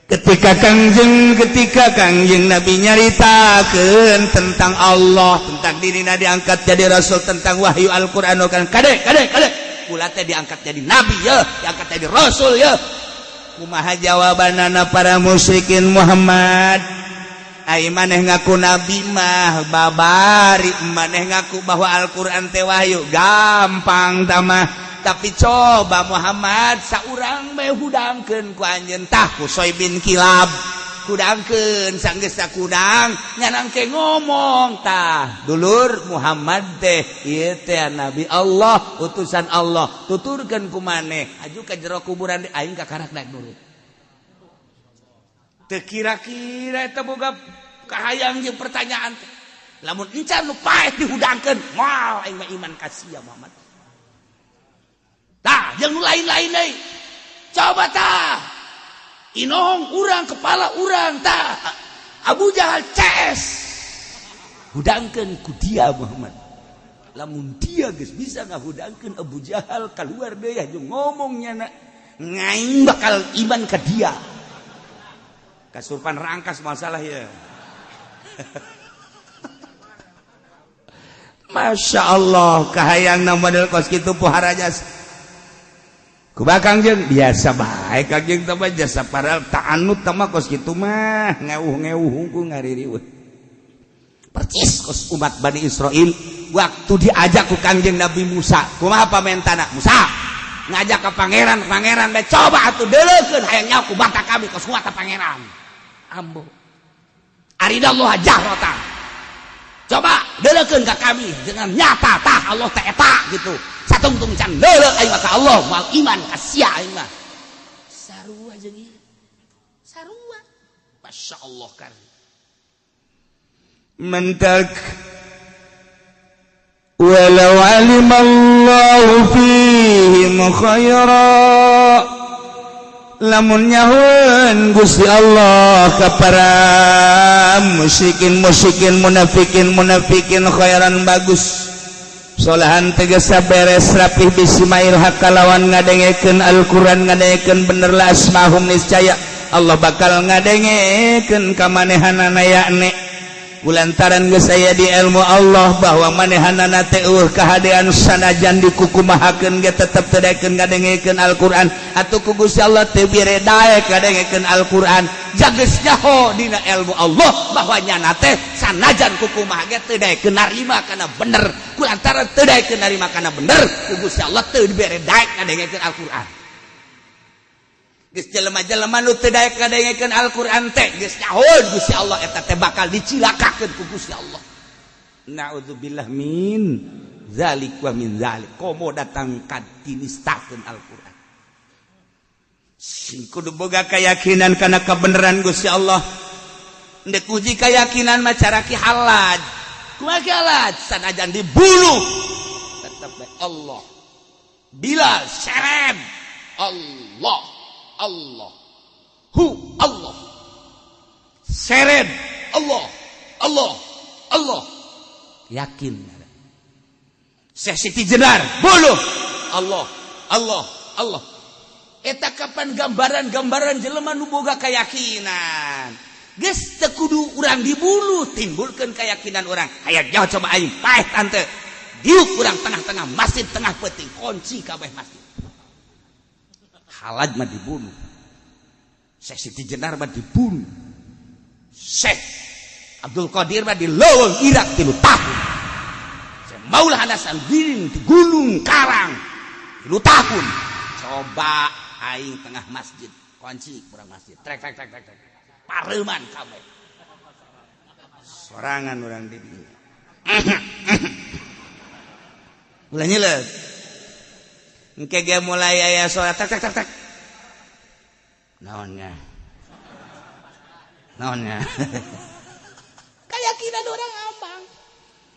Ketika Kangjeng Nabi nyaritakeun tentang Allah, tentang dirina diangkat jadi rasul, tentang wahyu Al-Qur'an kan kade kade kade. Kula teh diangkat jadi nabi ya, diangkat jadi rasul ya. Kumaha jawabanana para musyrikin Muhammad? Ai maneh ngaku nabi mah babari, maneh ngaku bahwa Al-Qur'an teh wahyu, gampang tamah. Tapi coba Muhammad saurang bae hudangkeun ku anjeun tah Qusay bin Kilab. Hudangkeun sanggeus sakudang nyanang ke ngomong tah dulur Muhammad teh ieu teh nabi Allah utusan Allah tuturkeun ku maneh aju ka jero kuburan aing kakarak naik nurut. Teu kira-kira eta boga kahayang jeung pertanyaan teh lamun encan nu paeh dihudangkeun moal aing mah iman ka sia Muhammad. Tah jeung nu lain-lain deui coba tah Inong urang kepala urang tah Abu Jahal CS hudangkeun ku dia Muhammad. Lamun dia geus bisa ngahudangkeun Abu Jahal keluar deui jeung ngomongnya na ngaing bakal iman ka dia. Kasurpan rangkas masalah ya. Masya Allah kahayangna model kos kitu pohara jasa. Kumaha Kangjeng biasa bae Kangjeng teh mah jasa padahal ta'anut teh mah kos kitu mah ngeuh-ngeuh hungkul ngaririweuh. Percis kos umat Bani Israil waktu diajak ku Kangjeng Nabi Musa. Kumaha pamentana? Musa ngajak ke pangeran, pangeran bae coba atuh deuleukeun hayang nyaho ku bata kami kos kuat pangeran. Ambo. Arinallah jahratan. Coba deuleukeun ka kami dengan nyata tah Allah teh eta gitu. Satungtung can deuleu aing mah ka Allah moal iman ka sia aing mah. Sarua jeung ieu. Sarua. Masyaallah kan. Mentak walau alimallahu fihim khaira lamun nyahueun Gusti Allah ka para musyrikin musyrikin munafikin munafikin khairan bagus solahan tegesa beres rapih bisimail hak kalawan ngadengekeun Al-Qur'an ngadengekeun bener la asmahum niscaya Allah bakal ngadengekeun ka manehanana yakni kulantaran geus aya di ilmu Allah bahwa manehanana teh eueuh kahadean sanajan dikukumahakeun ge tetep teu daekeun ngadengekeun Al-Qur'an atuh ku Gusti Allah teu bire daek ngadengekeun Al-Qur'an jageus nyaho dina ilmu Allah bahwa nyana teh sanajan kukumaha ge teu daekeun narima kana bener kulantaran teu daekeun narima kana bener ku Gusti Allah teu dibere daek ngadengekeun Al-Qur'an. Geus jelema-jelema nu teu daek ngadengekeun Al-Qur'an teh geus nyaho Gusti Allah eta teh bakal dicilakakeun ku Gusti Allah. Na'udzubillah min zalik wa min zalik. Komo datang ka dinistakeun Al-Qur'an. Sing kudu boga keyakinan kana kebenaran Gusti Allah. Ndek uji keyakinan mah cara Ki Halaj. Kumaha Ki Halaj? Sanajan dibunuh tetep bae Allah. Bilal serem Allah. Allah hu Allah seret Allah Allah Allah yakin. Syekh Siti Jenar buluh Allah Allah Allah. Eta kapan gambaran-gambaran jelema nu boga keyakinan geus teu kudu urang dibunuh timbulkeun keyakinan urang. Hayang jauh coba aing paeh tante diuk urang tengah-tengah masjid tengah peuting kunci kabeh masjid. Halaj mah dibunuh, Syekh Siti Jenar mah dibunuh, Syekh Abdul Qadir mah di leuweung Irak 3 tahun, Syekh Maulana Hasanuddin di Gunung Karang 3 tahun. Coba aing tengah masjid kunci kurang masjid trek trek trek trek trek pareuman kabeh sorangan urang di dinya ulah nyileut. Engke ge mulai aya suara tak tak tak tak. Naonnya? Naonnya? Keyakinan orang gampang.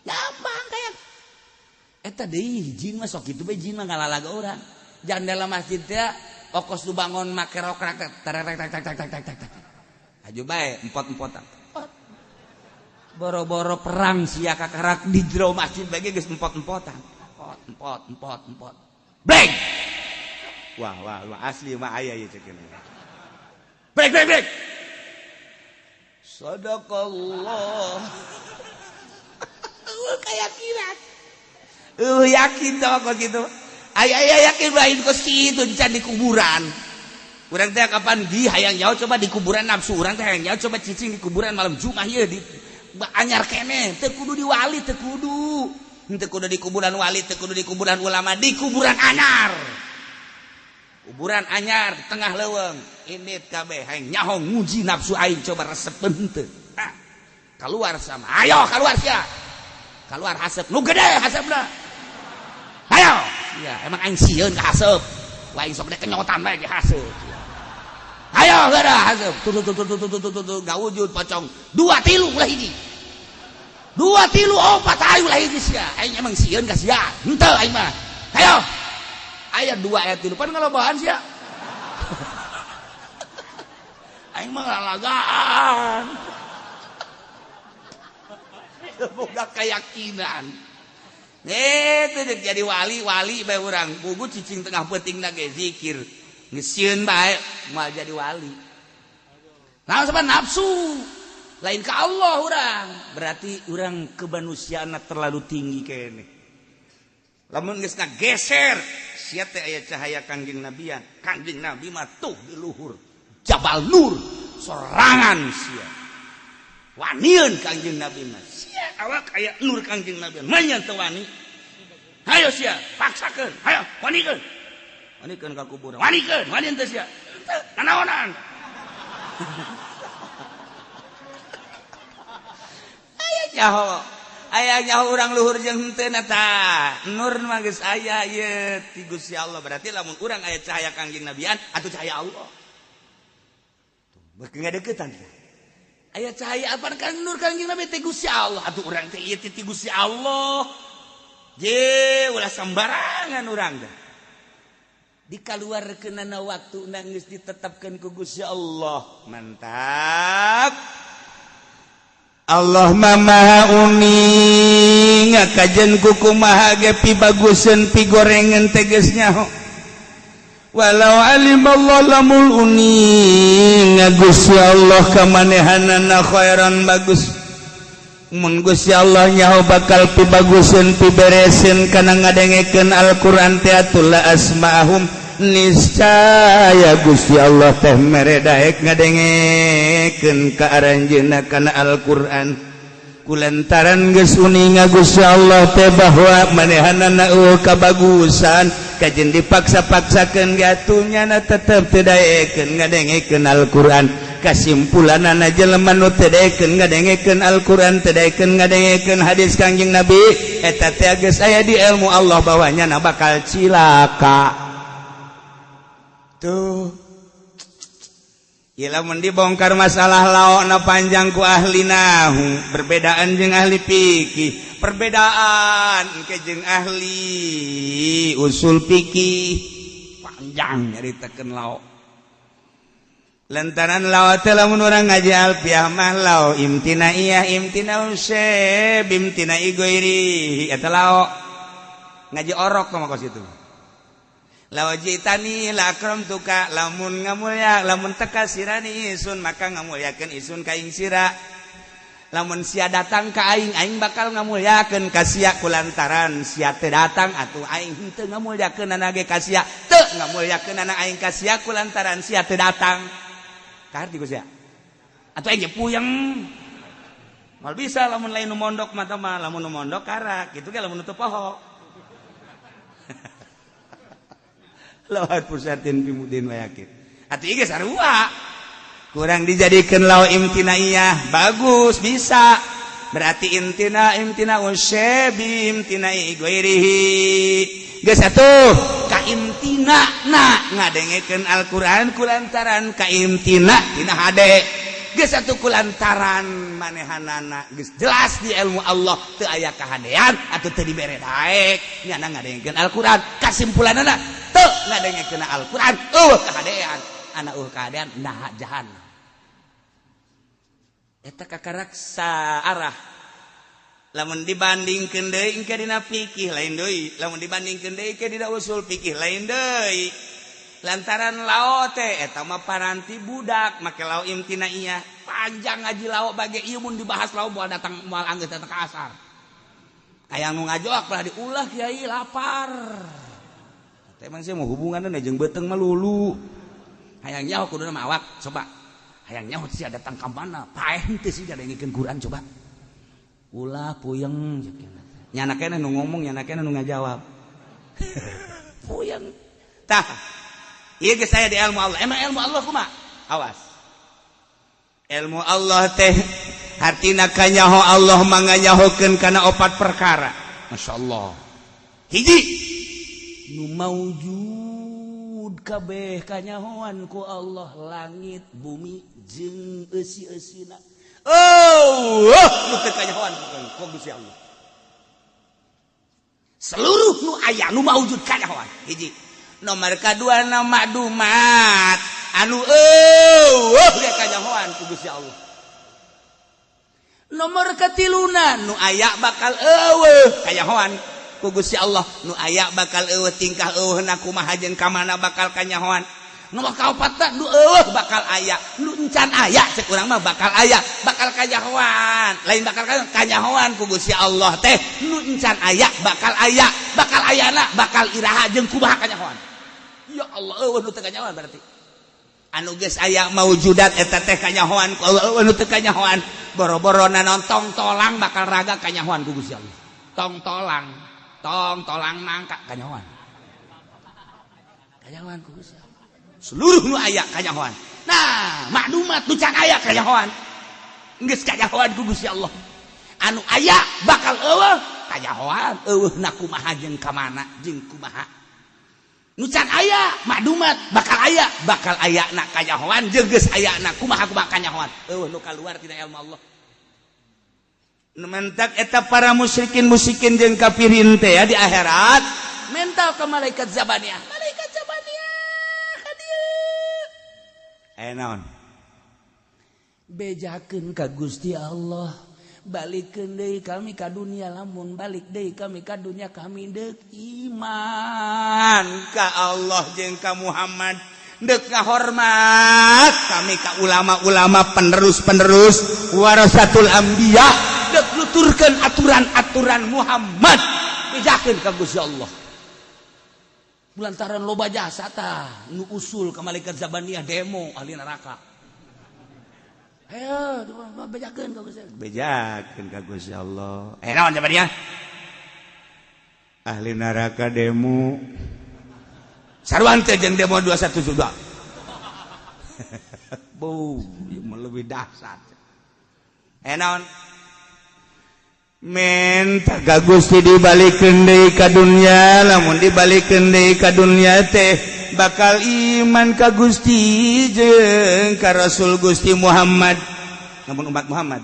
Gampang kayak eta deui jin mah sok kitu bae jin mah ngalalaga urang. Jandela masjid teh okos nu bangon make rokrak teh tak tak tak tak tak tak tak. Aju bae empot-empotan. Boro-boro perang sia kakarak di jero masjid bae geus empot-empotan. Empot empot empot empot. Bleng. Wah wah wah asli mah aya ieu ceuk. Bleng bleng bleng. Sadaqallah. Keyakinan. Yakin tah kos kitu. Aya aya yakin lain kos kitu can di kuburan. Urang teh kapan di hayang jauh coba di kuburan nafsu urang teh hayang jauh coba cicing di kuburan malam Jumat ieu di anyar keneh teu kudu di wali teu kudu. Teu kudu di kuburan wali teu kudu di kuburan ulama di kuburan anyar. Kuburan anyar di tengah leuweung indit kabeh hayang nyaho nguji nafsu aing coba resepeun teu. Keluar sama ayo keluar sia. Keluar haseup nu gede haseupna. Ayo sia emang aing sieun ka haseup. Wah aing sok kenyotan bae ge haseup. Ayo geura haseup. Tuh tuh tuh tuh tuh tuh tuh gak wujud pocong. 2 3 ulah hiji. 2 3 4 ayo ulah hiji sia. Aing emang sieun ka sia. Henteu aing mah. Ayo. Aya 2 ayat 3 pan ngalobahan sia. Aing mah ngalagaan. Boga keyakinan. Itu jadi wali-wali bae urang. Bugu cicing tengah peuting na ge zikir. Geus sieun bae moal jadi wali. Nah, sama nafsu. Lain ka Allah urang. Berarti urang kemanusiaan terlalu tinggi kene. Lamun geus ngageser sia teh aya cahaya Kangjeng Nabian. Kangjeng Nabi mah tuh di luhur Jabal Nur sorangan sia. Wanian Kangjeng Nabi mah. Sia awak aya nur Kangjeng Nabi. Manya teu wani. Hayo sia, paksakeun. Hayo, wanikeun. Wanikeun ka kuburan. Wanikeun, wani teu sia. Teu, nanaonan. Aya nyaho. Aya nyaho urang luhur jeung henteu eta. Nur mah geus aya ieu ti Gusti Allah. Berarti lamun urang aya cahaya Kangjeng Nabian atuh cahaya Allah. Beuki ngadeukeutan. Aya cahaya apa kan nur Kangjeng Nabi ti Gusti Allah. Atuh urang teh ieu ti Gusti Allah. Je ulah sembarangan urang teh. Dikaluarkeunana waktu geus ditetapkeun ku Gusti Allah. Mantap. Allah maha uning ngakajen ku kumaha ge pibaguseun pigorengan teges nyaho. Walau alimallahu lamul uning Gusti Allah kamanehanana khairan bagus. Mun Gusti Allah nyaho bakal pibaguseun pibereseun kana ngadengekeun Al-Qur'an teh atuh la asma'ahum niscaya Gusti Allah teh mere daek ngadengekeun ka aranjeunna kana Al-Qur'an. Kulantaran geus uninga Gusti Allah teh bahwa manehanana eueuh kabagusan kajen dipaksa-paksakeun ge atuh nyana tetep teu daekeun ngadengekeun Al-Qur'an. Kasimpulanana jelema nu teu daekeun ngadengekeun Al-Qur'an teu daekeun ngadengekeun hadis Kangjeng Nabi eta teh geus aya di ilmu Allah bahwa nyana bakal cilaka. Tuh lamun dibongkar masalah laokna panjang ku ahli nahu, perbedaan jeung ahli fikih, perbedaan ke jeung ahli usul fikih, panjang nyaritakeun laok. Lantaran laok teh lamun urang ngaji alfiah mah lao imtinaiyah imtina useb imtinai ghairi eta laok. Ngaji orok mah kos itu. Lawajitani la akramtuka lamun ngamulya lamun teka sirani isun maka ngamulyakeun isun ka ing sira. Lamun sia datang ka aing aing bakal ngamulyakeun ka sia kulantaran sia teu datang atuh aing henteu ngamulyakeunana ge ka sia teu ngamulyakeunana aing ka sia kulantaran sia teu datang. Kaharti ku sia. Atuh aing puyeng. Moal bisa lamun lain nu mondok mah mah lamun nu mondok karak kitu ge lamun nu teu poho. Lawat pusatin pimudin wayakin. Atuh ieu sarua. Kurang dijadikan law imtinaiyah, bagus bisa. Berarti imtina imtina usyebi imtinai ghairihi. Geus atuh ka imtina na ngadengekeun Al-Qur'an kulantaran ka imtina tina hade. Geus atuh kulantaran manehanana geus jelas di ilmu Allah teu aya kahadean atuh teu dibere daek nyana ngadengekeun Al-Qur'an kasimpulanana teu ngadengekeun Al-Qur'an eueuh kahadean anak eueuh kahadean nah jahanam eta kakarak saarah. Lamun dibandingkeun deui engke dina fikih lain deui, lamun dibandingkeun deui engke dina usul fikih lain deui. Lantaran lao teh eta mah paranti budak make lao imtinaiyah panjang ngaji lao bage ieu mun dibahas lao moal datang moal anggeus datang ka asar. Hayang nu ngajok lah diulah kiai lapar. Teh emang sih mau hubunganna jeung beuteung mah lulu. Hayang nyaho kuduna mah awak coba. Hayang nyaho sia datang ka mana? Paeh henteu sih ngadengekeun Quran coba. Ulah puyeng nyana keneh nu ngomong nyana keneh nu ngajawab. Puyeng. Tah ieu geus aya di ilmu Allah. Emang ilmu Allah kumaha? Awas. Ilmu Allah teh hartina kanyaho Allah manganyahokeun kana opat perkara. Masyaallah. Hiji nu maujud kabeh kanyahoan ku Allah langit, bumi jeung eusi-eusina. Oh, nu teu kanyahoan ku Gusti Allah. Seluruh nu aya nu maujud kanyahoan. Hiji. Nomor kadua na makdumat anu eueuh ge kanyahoan ku Gusti Allah. Nomor katiluna nu aya bakal eueuh kanyahoan ku Gusti Allah. Nu aya bakal eueuh tingkah eueuhna kumaha jeung ka mana bakal kanyahoan. Nomor kaopatna nu eueuh bakal aya, nu encan aya, cek urang mah bakal aya, bakal kanyahoan. Lain bakal kanyahoan ku Gusti Allah teh, nu encan aya bakal aya, bakal ayana bakal iraha jeung kumaha kanyahoan. Ya Allah, eueuh nu teu kanyahoan berarti. Anu geus aya maujudat eta teh kanyahoan ku Allah, eueuh nu teu kanyahoan. Boro-boro naon tong tolang bakal raga kanyahoan ku Gusti Allah. Tong tolang, tong tolang nangka kanyahoan. Kanyahoan ku Gusti Allah. Seluruh nu aya kanyahoan. Nah, maklumat nu can aya kanyahoan. Geus kanyahoan ku Gusti Allah. Anu aya bakal eueuh kanyahoan, eueuh na kumaha jeung ka mana jeung kumaha. Nu can aya maklumat bakal aya na kanyahoan jeung geus aya na kumaha kumaha kanyahoan. Eueuh nu kaluar tina ilmu Allah. Nu mentak eta para musyrikin musyrikin jeung kafirin teh ya di akhirat mental ke malaikat zabaniyah. Malaikat zabaniyah ka dieu. Aya naon? Bejakeun ka Gusti Allah, balikeun deui kami ka dunia, lamun balik deui kami ka dunia kami deuk iman ka Allah jeung ka Muhammad, deuk ngahormat kami ka ulama-ulama penerus-penerus warasatul anbiya, deuk nuturkeun aturan-aturan Muhammad. Bejakeun ka Gusti Allah. Lantaran loba jasa tah nu usul ka malaikat zabaniyah demo ahli neraka. Ayo bejakeun ka Gusti Allah. Bejakeun ka Gusti Allah. Eh naon zabaniyah? Ahli neraka demo. Sarua teh jeung demo 212. Bu, ieu mah leuwih dahsyat. Eh naon? Menta ka Gusti dibalikeun deui ka dunya, lamun dibalikeun deui ka dunya teh bakal iman ka Gusti jeung ka Rasul Gusti Muhammad, lamun umat Muhammad,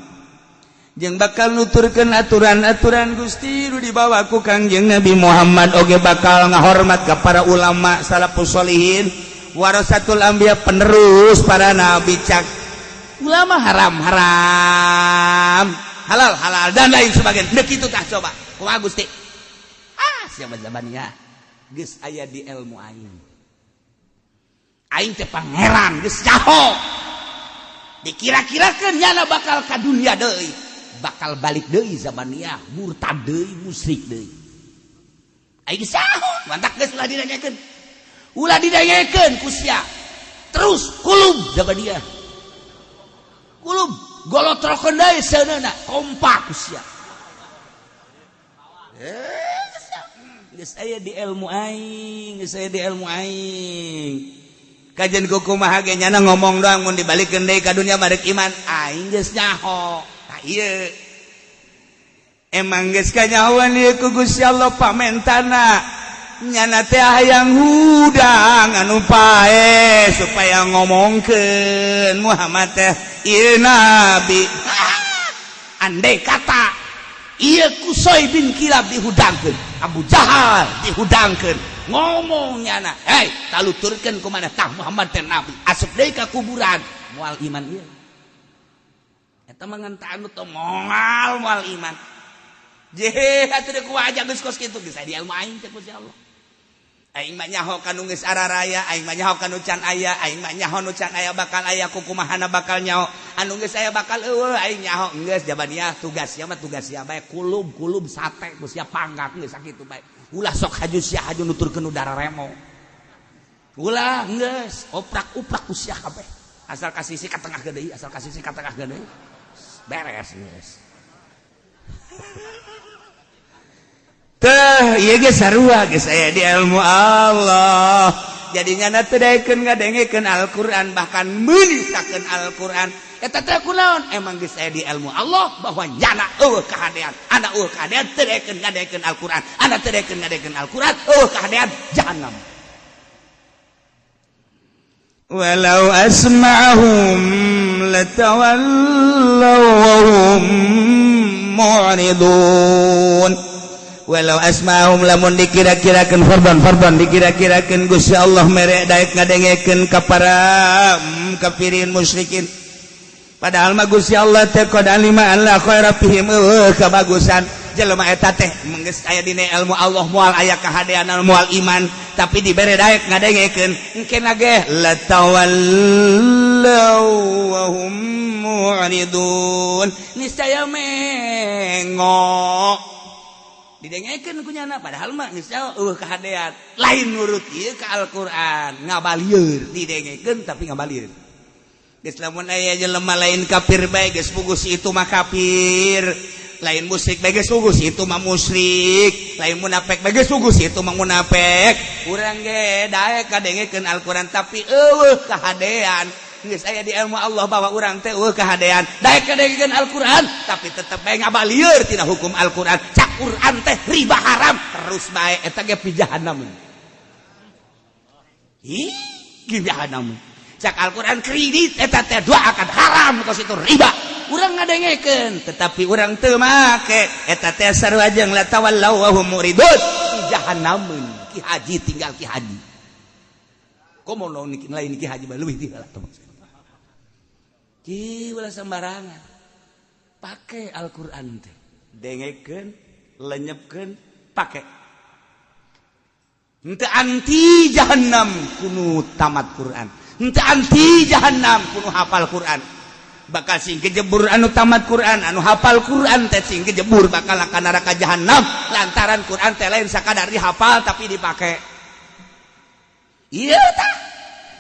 jeung bakal nuturkeun aturan-aturan Gusti nu dibawa ku Kangjeng Nabi Muhammad, oge bakal ngahormat ka para ulama salafus sholihin warasatul anbiya, penerus para nabi. Cak ulama haram haram, halal halal, dan lain sebagainya. Dek itu tah coba kumaha Gusti? Ah, siapa zabannya geus aya di ilmu aing, aing teh pangeran geus nyaho. Dikira-kirakeun nyana bakal ka dunia deui, bakal balik deui zabaniyah, murtad deui, musyrik deui. Aing geus nyaho, mantak geus ulah didengekeun, ulah didengekeun ku sia. Terus kulub zabaniyah, kulub golotrokeun deui seuneuna, kompak ku sia. Eh, geus aya di ilmu aing, geus aya di ilmu aing. Kajian kumaha ge nyana ngomong doang, mun dibalikeun deui ka dunya barek iman, aing geus nyaho. Tah ieu emang geus kanyahoan ieu ku Gusti Allah pamentana. Nyana teh hayang hudang anu pae supaya ngomongkeun Muhammad teh ieu nabi. Andai kata ieu Kusoy bin Kilab dihudangkeun, Abu Jahal dihudangkeun, ngomong nyana, "Hei, taluturkeun ku maneh tah Muhammad teh nabi," asup deui ka kuburan moal iman ieu. Eta mah ngan anu teh moal moal iman. Jehe atuh deuk aja geus kos kitu, geus di ilmu aing teh Gusti Allah. Aing mah nyaho kanu geus araraya, aing mah nyaho kanu can aya, aing mah nyaho nu can aya bakal aya, kukumahana bakal nyaho, anu geus aya bakal eueuh aing nyaho. Geus jabaniyah, tugas sia mah tugas sia bae, kulub kulub sate ku sia pangkat, geus sakitu bae. Ulah sok haju sia haju nuturkeun udara remo. Ulah, geus oprak-uprak ku sia kabeh. Asal kasih si ka tengah deui, asal kasih si ka tengah deui. Beres geus. Teh, ieu ge sarua geus aya di ilmu Allah. Jadinya na teu daekeun ngadengekeun Al-Qur'an, bahkan meunisakeun Al-Qur'an. Eta teh kunaon? Emang geus aya di ilmu Allah bahwa nyana eueuh kahadean. Ana eueuh kahadean teu daekeun ngadengekeun Al-Qur'an. Ana teu daekeun ngadengekeun Al-Qur'an, eueuh kahadean jahannam. Walau asma'ahum latawallaw wa hum mu'ridun. Walau asma'ahum, lamun dikira-kirakeun korban-korban dikira-kirakeun Gusti Allah mere daek ngadengekeun ka para kafirin musyrikin, padahal mah Gusti Allah teh qad alima alla khaira fihim, eueuh kabagusan. Jelema eta teh geus aya dina ilmu Allah moal aya kahadean moal iman, tapi dibere daek ngadengekeun engkena ge latawallaw wa hum mu'ridun, niscaya mengo didengekeun ku nyana, padahal mah geus eueuh kahadean, lain nurut ieu ka Al-Qur'an, ngabalieur didengekeun tapi ngabalieur. Geus lamun aya jelema lain kafir bae geus pugus itu mah kafir, lain musyrik bae geus pugus itu mah musyrik, lain munafik bae geus pugus itu mah munafik. Urang ge daek kadengekeun Al-Qur'an tapi eueuh kahadean, geus aya di ilmu Allah bahwa urang teh eueuh kahadean, daek kadengekeun Al-Qur'an tapi tetep bae ngabalieur tina hukum Al-Qur'an. Cak Qur'an teh riba haram terus bae, eta ge pi jahanam. Ih, jahanam. Cak Al-Qur'an kredit eta teh dua akad haram kos itu riba. Urang ngadengekeun tetapi urang teu make, eta teh sarua jeung latawallaw wa hum muridun, ki jahannameun. Ki haji tinggal ki haji. Komo lain ki haji leuwih ti heula. Ki ulah sembarangan. Pake Al-Qur'an teh. Dengekeun, lenyepkeun, pake. Henteu anti jahannam kunu tamat Quran. Henteu anti jahannam kunu hafal Quran. Bakal sing kejebur anu tamat Quran, anu hafal Quran teh sing kejebur bakal ka neraka jahannam lantaran Quran teh lain sakadar dihafal tapi dipake. Iya tah.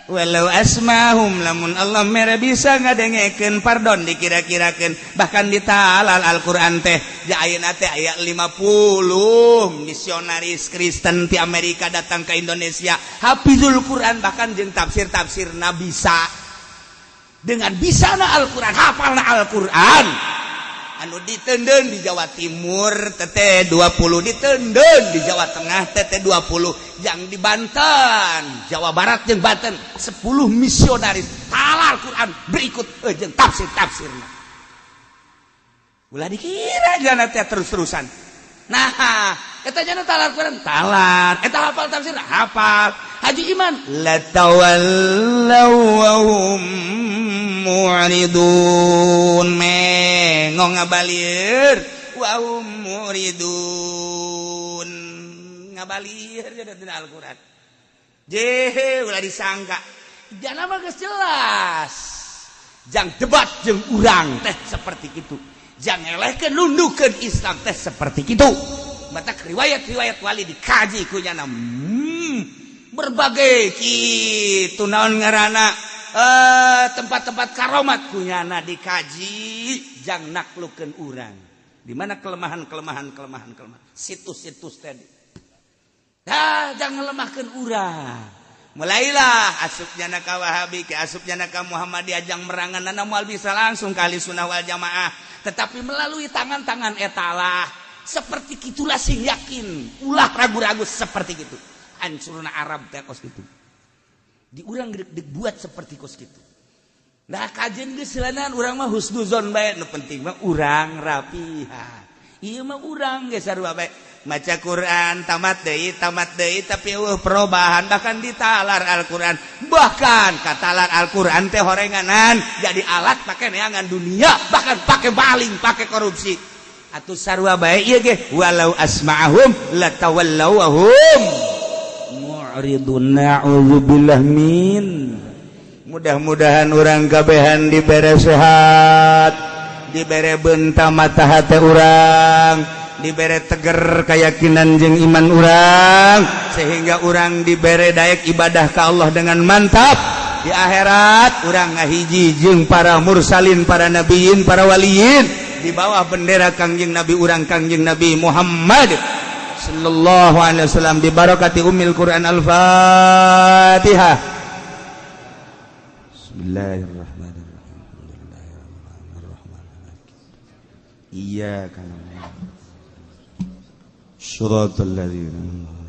Walau asmahum, lamun Allah mere bisa ngadengekeun, pardon dikira-kirakeun, bahkan ditalal Al-Qur'an teh ja ayeuna teh aya 50 misionaris Kristen ti Amerika datang ke Indonesia hafizul Quran, bahkan jeung tafsir-tafsirna bisa, dengan bisana Al-Qur'an, hafalna Al-Qur'an. Anu ditenden di Jawa Timur tete 20, ditenden di Jawa Tengah tete 20, yang di Banten, Jawa Barat jeung Banten 10 misionaris talal Quran berikut jeung tafsir-tafsirna. Ulah dikira jana teh terus-terusan. Nah, eta jana talal Quran talar, eta hafal tafsir hafal. Haji Iman latawallaw wa hum mu'ridun, mengong ngabalir wa hum mu'ridun, ngabalir jadi tina Al-Qur'an. Jehe ulah disangka jana mah geus jelas, jang debat jeung urang teh seperti itu, jang ngelehkeun nundukeun Islam teh seperti itu. Batak riwayat-riwayat wali dikaji ku nyana, berbagai kitu naon ngaranna, tempat-tempat karomat kunyana dikaji jang naklukeun urang di mana kelemahan-kelemahan kelemahan kelemahan situs-situs tadi. Dah jangan lemahkeun urang, mulailah asupnya ka Wahabi ke asupnya ka Muhammadiyah jang merangan moal bisa langsung kali sunnah wal jamaah, tetapi melalui tangan-tangan etalah seperti itulah sing yakin, ulah ragu-ragu seperti itu. Hancurna Arab teh kos gitu, diurang dibuat seperti kos gitu. Nah kajian geus selanan urang mah husnuzon bae, nu penting mah urang rapihan. Ieu mah urang geus sarua bae maca Quran tamat deui tapi eueuh perubahan, bahkan ditalar Al-Qur'an, bahkan katalar Al-Qur'an teh horenganan jadi alat pake neangan dunia, bahkan pake maling, pake korupsi. Atuh sarua bae ieu ge walau asma'ahum latawallaw wa hum mu'ridun, na'udzubillah min. Mudah-mudahan urang kabehan dibere sehat, dibere benta mata hati urang, dibere teger keyakinan jeung iman urang, sehingga urang dibere daek ibadah ka Allah dengan mantap. Di akhirat urang ngahiji jeung para mursalin, para nabiyin, para waliyin di bawah bendera Kangjeng Nabi urang, Kangjeng Nabi Muhammad sallallahu alaihi wasallam, bi barakati ummil Quran. Al-Fatihah. Bismillahirrahmanirrahim. Alhamdulillahirabbil alamin. Iyyaka na'budu. Shiratal ladzina